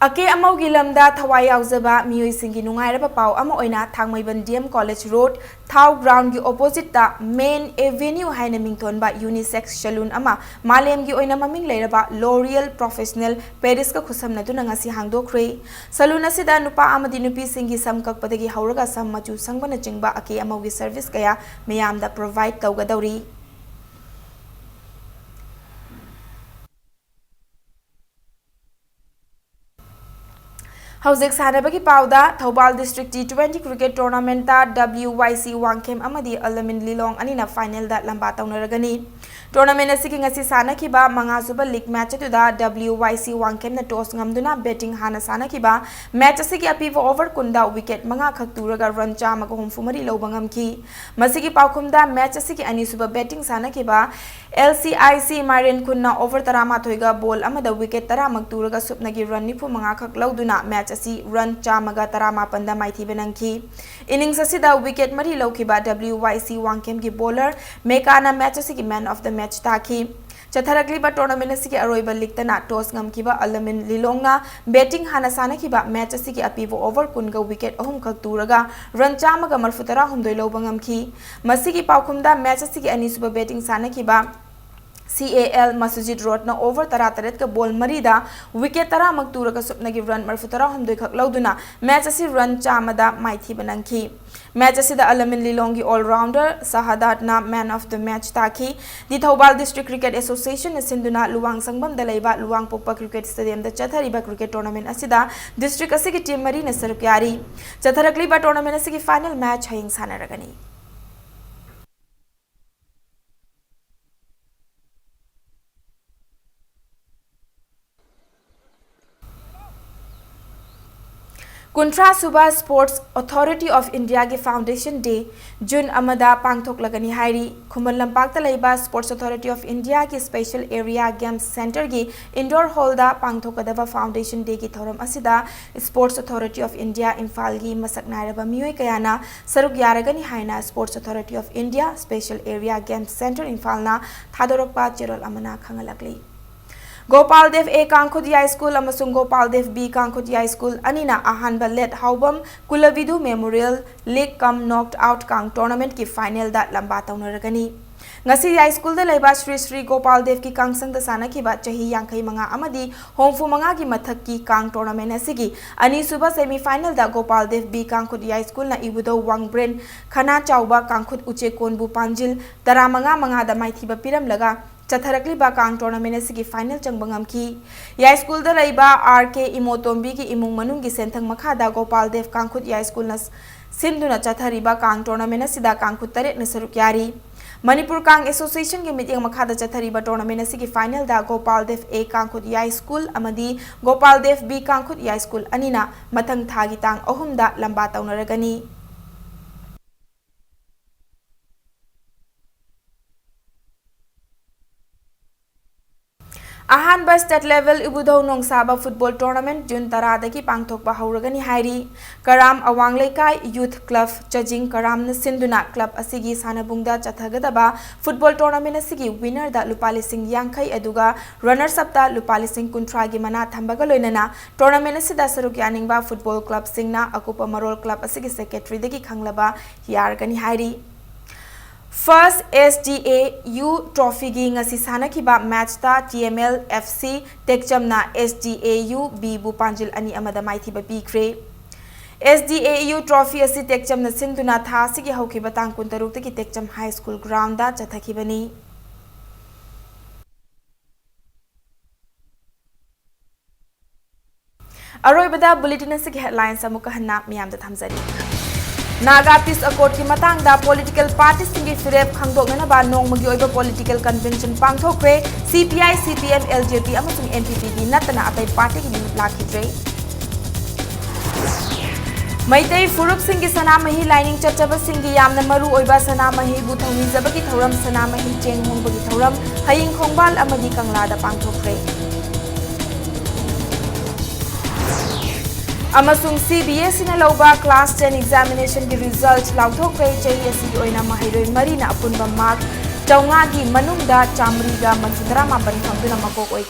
ꯑꯀꯦ ꯑꯃꯧꯒꯤ ꯂꯝꯗ ꯊꯋꯥꯏ ꯌꯥꯎꯖꯕ ꯃꯤꯑꯣꯏꯁꯤꯡꯒꯤ ꯅꯨꯡꯉꯥꯏꯔꯕ ꯄꯥꯎ ꯑꯃ ꯑꯣꯏꯅ ꯊꯥꯡꯃꯩꯕꯟ ꯗꯤ ꯑꯦꯝ ꯀꯣꯂꯦꯖ ꯔꯣꯗ, ꯊꯥꯎ ꯒ꯭ꯔꯥꯎꯟꯒꯤ ꯑꯣꯄꯣꯖꯤꯠꯇ ꯃꯦꯟ ꯑꯦꯚꯦꯅ꯭ꯌꯨ ꯍꯥꯏꯅ ꯃꯤꯡꯊꯣꯟꯕ ꯌꯨꯅꯤꯁꯦꯛꯁ ꯁꯦꯂꯨꯟ ꯑꯃ ꯃꯥꯂꯦꯝꯒꯤ ꯑꯣꯏꯅ ꯃꯃꯤꯡ ꯂꯩꯔꯕ ꯂꯣꯔꯤꯌꯦꯜ ꯄ꯭ꯔꯣꯐꯦꯁꯅꯦꯜ ꯄꯦꯔꯤꯁꯀ ꯈꯨꯠꯁꯝꯅꯗꯨꯅ ꯉꯁꯤ ꯍꯥꯡꯗꯣꯛꯈ꯭ꯔꯦ꯫ ꯁꯦꯂꯨꯟ ꯑꯁꯤꯗ ꯅꯨꯄꯥ ꯑꯃꯗꯤ ꯅꯨꯄꯤꯁꯤꯡꯒꯤ ꯁꯝ ꯀꯛꯄꯗꯒꯤ ꯍꯧꯔꯒ ꯁꯝ ꯃꯆꯨ ꯁꯪꯕꯅꯆꯤꯡꯕ ꯑꯀꯦ ꯑꯃꯧꯒꯤ ꯁꯔꯚꯤꯁ ꯀꯌꯥ ꯃꯤꯌꯥꯝꯗ ꯄ꯭ꯔꯣꯚꯥꯏꯗ ꯇꯧꯒꯗꯧꯔꯤ꯫ ꯍꯧꯖꯤꯛ ꯁꯥꯟꯅꯕꯒꯤ ꯄꯥꯎꯗ, Thoubal district T twenty cricket ꯇꯣꯔꯅꯥꯃꯦꯟꯠꯇ ꯗꯕ꯭ꯂꯤꯌꯨ ꯋꯥꯏ ꯁꯤ ꯋꯥꯡꯈꯦꯝ ꯑꯃꯗꯤ ꯑꯂꯃꯤꯟ ꯂꯤꯂꯣꯡ ꯑꯅꯤꯅ ꯐꯥꯏꯅꯦꯜꯗ ꯂꯝꯕꯥ ꯇꯧꯅꯔꯒꯅꯤ꯫ ꯇꯣꯔꯅꯥꯃꯦꯟꯠ ꯑꯁꯤꯒꯤ ꯉꯁꯤ ꯁꯥꯟꯅꯈꯤꯕ ꯃꯉꯥꯁꯨꯕ ꯂꯤꯒ ꯃꯦꯆ ꯑꯗꯨꯗ ꯗꯕ꯭ꯂꯤꯌꯨ ꯋꯥꯏ ꯁꯤ ꯋꯥꯡꯈꯦꯝꯅ ꯇꯣꯁ ꯉꯝꯗꯨꯅ ꯕꯦꯇꯤꯡ ꯍꯥꯟꯅ ꯁꯥꯟꯅꯈꯤꯕ꯫ ꯃꯦꯆ ꯑꯁꯤꯒꯤ ꯑꯄꯤꯕ ꯑꯣꯚꯔ ꯀꯨꯟꯗ ꯋꯤꯀꯦꯠ ꯃꯉꯥ ꯈꯛ ꯇꯨꯔꯒ ꯔꯟ ꯆꯥꯝꯃꯒ ꯍꯨꯝꯐꯨ ꯃꯔꯤ ꯂꯧꯕ ꯉꯝꯈꯤ꯫ ꯃꯁꯤꯒꯤ ꯄꯥꯎꯈꯨꯝꯗ ꯃꯦꯆ ꯑꯁꯤꯒꯤ ꯑꯅꯤꯁꯨꯕ ꯕꯦꯇꯤꯡ ꯁꯥꯟꯅꯈꯤꯕ ꯑꯦꯜ ꯁꯤ ꯑꯥꯏ ꯁꯤ ꯃꯥꯏꯔꯦꯟ ꯈꯨꯟꯅ ꯑꯣꯚꯔ ꯇꯔꯥꯃꯥꯊꯣꯏꯒ ꯕꯣꯜ ꯑꯃꯗ ꯋꯤꯀꯦꯠ ꯇꯔꯥꯃꯛ ꯇꯨꯔꯒ ꯁꯨꯞꯅꯒꯤ ꯔꯟ ꯅꯤꯐꯨ ꯃꯉꯥ ꯈꯛ ꯂꯧꯗꯨꯅ ꯃꯦꯆ ꯑꯁꯤ ꯔꯟ ꯆꯥꯝꯃꯒ ꯇꯔꯥꯃꯥꯄꯟꯗ ꯃꯥꯏꯊꯤꯕ ꯅꯪꯈꯤ꯫ ꯏꯅꯤꯡꯁ ꯑꯁꯤꯗ ꯋꯤꯀꯦꯠ ꯃꯔꯤ ꯂꯧꯈꯤꯕ ꯗꯕ꯭ꯂꯤꯌꯨ ꯋꯥꯏ ꯁꯤ ꯋꯥꯡꯈꯦꯝꯒꯤ ꯕꯣꯂꯔ ꯃꯦꯀꯥꯅ ꯃꯦꯆ ꯑꯁꯤꯒꯤ ꯃꯦꯟ ꯑꯣꯐ ꯗ ꯃꯦꯆ ꯇꯥꯈꯤ꯫ ꯆꯠꯊꯔꯛꯂꯤꯕ tournament ꯑꯁꯤꯒꯤ ꯑꯔꯣꯏꯕ league ꯇꯅ toss ꯉꯝꯈꯤꯕ ꯑꯂꯃꯤꯟ ꯂꯤꯂꯣꯡꯅ batting ꯍꯥꯟꯅ ꯁꯥꯟꯅꯈꯤꯕ match ꯑꯁꯤꯒꯤ ꯑꯄꯤꯕ over ꯀꯨꯟꯒ wicket ꯑꯍꯨꯝꯈꯛ ꯇꯨꯔꯒ run ꯆꯥꯝꯃꯒ ꯃꯔꯐꯨ ꯇꯔꯥ ꯍꯨꯝꯗꯣꯏ ꯂꯧꯕ ꯉꯝꯈꯤ꯫ ꯃꯁꯤꯒꯤ ꯄꯥꯎꯈꯨꯝꯗ match ꯑꯁꯤꯒꯤ ꯑꯅꯤꯁꯨꯕ batting ꯁꯥꯟꯅꯈꯤꯕ C A L ꯃꯁꯨꯖꯤꯠ ꯔꯣꯠꯅ over ꯇꯔꯥꯇꯔꯦꯠꯀ ball ꯃꯔꯤꯗ wicket ꯇꯔꯥꯃꯛ ꯇꯨꯔꯒ ꯁꯨꯞꯅꯒꯤ run ꯃꯔꯐꯨ ꯇꯔꯥ ꯍꯨꯝꯗꯣꯏ ꯈꯛ ꯂꯧꯗꯨꯅ match ꯑꯁꯤ run ꯆꯥꯝꯃꯗ ꯃꯥꯏꯊꯤꯕ ꯅꯪꯈꯤ꯫ Match ꯑꯁꯤꯗ ꯑꯂꯃꯤꯟ ꯂꯤꯂꯣꯡꯒꯤ all rounder ꯁꯍꯥꯗꯥꯠꯅ man of the match ꯇꯥꯈꯤ꯫ The Thoubal District Cricket Association ꯅ ꯁꯤꯟꯗꯨꯅ ꯂꯨꯋꯥꯡ ꯁꯪꯕꯝꯗ ꯂꯩꯕ ꯂꯨꯋꯥꯡ ꯄꯣꯛꯄ cricket stadium ꯗ ꯆꯠꯊꯔꯤꯕ cricket tournament ꯑꯁꯤꯗ district ꯑꯁꯤꯒꯤ team ꯃꯔꯤꯅ ꯁꯔꯨꯛ ꯌꯥꯔꯤ꯫ ꯆꯠꯊꯔꯛꯂꯤꯕ tournament ꯑꯁꯤꯒꯤ final match ꯍꯌꯦꯡ ꯁꯥꯟꯅꯔꯒꯅꯤ꯫ ꯀꯨꯟꯊ꯭ꯔꯥ ꯁꯨꯕ Sports Authority of India ꯒꯤ Foundation Day June ꯑꯃꯗ ꯄꯥꯡꯊꯣꯛꯂꯒꯅꯤ ꯍꯥꯏꯔꯤ꯫ ꯈꯨꯃꯟ ꯂꯝꯄꯥꯛꯇ ꯂꯩꯕ Sports Authority of India ꯒꯤ Special Area Games Centre ꯒꯤ indoor hall ꯗ ꯄꯥꯡꯊꯣꯛꯀꯗꯕ Foundation Day ꯒꯤ ꯊꯧꯔꯝ ꯑꯁꯤꯗ Sports Authority of India ꯏꯝꯐꯥꯜꯒꯤ ꯃꯁꯛ ꯅꯥꯏꯔꯕ ꯃꯤꯑꯣꯏ ꯀꯌꯥꯅ ꯁꯔꯨꯛ ꯌꯥꯔꯒꯅꯤ ꯍꯥꯏꯅ Sports Authority of India Special Area Games Centre ꯏꯝꯐꯥꯜꯅ ꯊꯥꯗꯣꯔꯛꯄ ꯆꯦꯔꯣꯜ ꯑꯃꯅ ꯈꯪꯍꯜꯂꯛꯂꯤ꯫ ꯒꯣꯄꯥꯜ ꯗꯦꯕ A ꯀꯥꯡꯈꯨꯠ ꯌꯥꯏ ꯁ꯭ꯀꯨꯜ ꯑꯃꯁꯨꯡ ꯒꯣꯄꯥꯜ ꯗꯦꯕ B ꯀꯥꯡꯈꯨꯠ ꯌꯥꯏ ꯁ꯭ꯀꯨꯜ ꯑꯅꯤꯅ ꯑꯍꯥꯟꯕ late Haobam Kulabidhu Memorial League cum Knocked Out ꯀꯥꯡ tournament ꯀꯤ final ꯗ ꯂꯝꯕꯥ ꯇꯧꯅꯔꯒꯅꯤ꯫ ꯉꯁꯤ ꯌꯥꯏ ꯁ꯭ꯀꯨꯜꯗ ꯂꯩꯕ ꯁ꯭ꯔꯤ ꯁ꯭ꯔꯤ ꯒꯣꯄꯥꯜ ꯗꯦꯕꯀꯤ ꯀꯥꯡꯁꯪꯗ ꯁꯥꯟꯅꯈꯤꯕ ꯆꯍꯤ ꯌꯥꯡꯈꯩ ꯃꯉꯥ ꯑꯃꯗꯤ ꯍꯨꯝꯐꯨ ꯃꯉꯥꯒꯤ ꯃꯊꯛꯀꯤ ꯀꯥꯡ tournament ꯑꯁꯤꯒꯤ ꯑꯅꯤꯁꯨꯕ semi final ꯗ ꯒꯣꯄꯥꯜ ꯗꯦꯕ B ꯀꯥꯡꯈꯨꯠ ꯌꯥꯏ ꯁ꯭ꯀꯨꯜꯅ ꯏꯕꯨꯙꯧ ꯋꯥꯡꯕ꯭ꯔꯦꯟ ꯈꯅꯥ ꯆꯥꯎꯕ ꯀꯥꯡꯈꯨꯠ ꯎꯆꯦꯛꯀꯣꯟꯕꯨ ꯄꯥꯟꯖꯤꯜ ꯇꯔꯥꯃꯉꯥ ꯃꯉꯥꯗ ꯃꯥꯏꯊꯤꯕ ꯄꯤꯔꯝꯂꯒ ꯆꯠꯊꯔꯛꯂꯤꯕ ꯀꯥꯡ tournament ꯑꯁꯤꯒꯤ final ꯆꯪꯕ ꯉꯝꯈꯤ꯫ ꯌꯥꯏ ꯁ꯭ꯀꯨꯜꯗ ꯂꯩꯕ R K ꯏꯃꯣꯇꯣꯝꯕꯤꯒꯤ ꯏꯃꯨꯡ ꯃꯅꯨꯡꯒꯤ ꯁꯦꯟꯊꯪ ꯃꯈꯥꯗ ꯒꯣꯄꯥꯜ ꯗꯦꯕ ꯀꯥꯡꯈꯨꯠ ꯌꯥꯏ ꯁ꯭ꯀꯨꯜꯅ ꯁꯤꯟꯗꯨꯅ ꯆꯠꯊꯔꯤꯕ ꯀꯥꯡ tournament ꯑꯁꯤꯗ ꯀꯥꯡꯈꯨꯠ ꯇꯔꯦꯠꯅ ꯁꯔꯨꯛ ꯌꯥꯔꯤ꯫ ꯃꯅꯤꯄꯨꯔ ꯀꯥꯡ Association ꯒꯤ ꯃꯤꯠꯌꯦꯡ ꯃꯈꯥꯗ ꯆꯠꯊꯔꯤꯕ tournament ꯑꯁꯤꯒꯤ final the Gopal Dev A ꯀꯥꯡꯈꯨꯠ ꯌꯥꯏ ꯁ꯭ꯀꯨꯜ ꯑꯃꯗꯤ ꯒꯣꯄꯥꯜ ꯗꯦꯕ B ꯀꯥꯡꯈꯨꯠ ꯌꯥꯏ ꯁ꯭ꯀꯨꯜ ꯑꯅꯤꯅ ꯃꯊꯪ ꯊꯥꯒꯤ ꯇꯥꯡ ꯑꯍꯨꯝꯗ ꯂꯝꯕꯥ ꯇꯧꯅꯔꯒꯅꯤ꯫ ꯑꯍꯥꯟꯕ state level ꯏꯕꯨꯙꯧ ꯅꯣꯡꯁꯥꯕ football tournament June ꯇꯔꯥꯗꯒꯤ ꯄꯥꯡꯊꯣꯛꯄ ꯍꯧꯔꯒꯅꯤ ꯍꯥꯏꯔꯤ꯫ ꯀꯔꯥꯝ ꯑꯋꯥꯡ ꯂꯩꯀꯥꯏ Youth Club ꯆꯖꯤꯡ ꯀꯔꯥꯝꯅ ꯁꯤꯟꯗꯨꯅ club ꯑꯁꯤꯒꯤ ꯁꯥꯟꯅꯕꯨꯡꯗ ꯆꯠꯊꯒꯗꯕ football tournament ꯑꯁꯤꯒꯤ winnerꯗ ꯂꯨꯄꯥ ꯂꯤꯁꯤꯡ ꯌꯥꯡꯈꯩ ꯑꯗꯨꯒ runners upꯇ ꯂꯨꯄꯥ ꯂꯤꯁꯤꯡ ꯀꯨꯟꯊ꯭ꯔꯥꯒꯤ ꯃꯅꯥ ꯊꯝꯕꯒ ꯂꯣꯏꯅꯅ tournament ꯑꯁꯤꯗ ꯁꯔꯨꯛ ꯌꯥꯅꯤꯡꯕ football clubꯁꯤꯡꯅ ꯑꯀꯨꯞꯄ ꯃꯔꯣꯜ club ꯑꯁꯤꯒꯤ secretaryꯗꯒꯤ ꯈꯪꯂꯕ ꯌꯥꯔꯒꯅꯤ ꯍꯥꯏꯔꯤ꯫ First SDAU trophyꯒꯤ ꯉꯁꯤ ꯁꯥꯟꯅꯈꯤꯕ matchꯇ TML FC ꯇꯦꯛꯆꯝꯅ SDAU Bꯕꯨ ꯄꯥꯟꯖꯤꯜ ꯑꯅꯤ ꯑꯃꯗ ꯃꯥꯏꯊꯤꯕ ꯄꯤꯈ꯭ꯔꯦ꯫ SDAU trophy ꯑꯁꯤ ꯇꯦꯛꯆꯝꯅ ꯁꯤꯟꯗꯨꯅ ꯊꯥ ꯑꯁꯤꯒꯤ ꯍꯧꯈꯤꯕ ꯇꯥꯡ ꯀꯨꯟꯇꯔꯨꯛꯇꯒꯤ ꯇꯦꯛꯆꯝ High School groundꯗ ꯆꯠꯊꯈꯤꯕꯅꯤ꯫ ꯑꯔꯣꯏꯕꯗ bulletin ꯑꯁꯤꯒꯤ headlines ꯑꯃꯨꯛꯀ ꯍꯟꯅ ꯃꯤꯌꯥꯝꯗ ꯊꯝꯖꯔꯤ꯫ naga peace accordꯀꯤ ꯃꯇꯥꯡꯗ political partyꯁꯤꯡꯒꯤ ꯐꯤꯔꯦꯞ ꯈꯪꯗꯣꯛꯅꯅꯕ ꯅꯣꯡꯃꯒꯤ ꯑꯣꯏꯕ political convention ꯄꯥꯡꯊꯣꯛꯈ꯭ꯔꯦ꯫ CPI, CPM, LJP ꯑꯃꯁꯨꯡ NPPꯗꯤ ꯅꯠꯇꯅ ꯑꯇꯩ partyꯒꯤ ꯃꯤ ꯂꯥꯛꯈꯤꯗ꯭ꯔꯦ꯫ ꯃꯩꯇꯩ ꯐꯨꯔꯨꯞꯁꯤꯡꯒꯤ ꯁꯅꯥꯃꯍꯤ ꯂꯥꯏꯅꯤꯡ ꯆꯠꯆꯕꯁꯤꯡꯒꯤ ꯌꯥꯝꯅ ꯃꯔꯨ ꯑꯣꯏꯕ ꯁꯅꯥꯃꯍꯤꯕꯨ ꯊꯧꯅꯤꯖꯕꯒꯤ ꯊꯧꯔꯝ, ꯁꯅꯥꯃꯍꯤ ꯆꯦꯡ ꯍꯣꯡꯕꯒꯤ ꯊꯧꯔꯝ ꯍꯌꯤꯡ ꯈꯣꯡꯕꯥꯜ ꯑꯃꯗꯤ ꯀꯪꯂꯥꯗ ꯄꯥꯡꯊꯣꯛꯈ꯭ꯔꯦ꯫ ꯑꯃꯁꯨꯡ CBSEꯅ ꯂꯧꯕ class ten examinationꯒꯤ result ꯂꯥꯎꯊꯣꯛꯈ꯭ꯔꯦ꯫ ꯆꯍꯤ ꯑꯁꯤꯒꯤ ꯑꯣꯏꯅ ꯃꯍꯩꯔꯣꯏ ꯃꯔꯤꯅ ꯑꯄꯨꯟꯕ mark ꯆꯥꯝꯃꯉꯥꯒꯤ ꯃꯅꯨꯡꯗ ꯆꯥꯝꯃꯔꯤꯒ ꯃꯔꯤꯐꯨ ꯇꯔꯥꯃꯥꯄꯟ ꯐꯪꯗꯨꯅ ꯃꯀꯣꯛ ꯑꯣꯏ꯫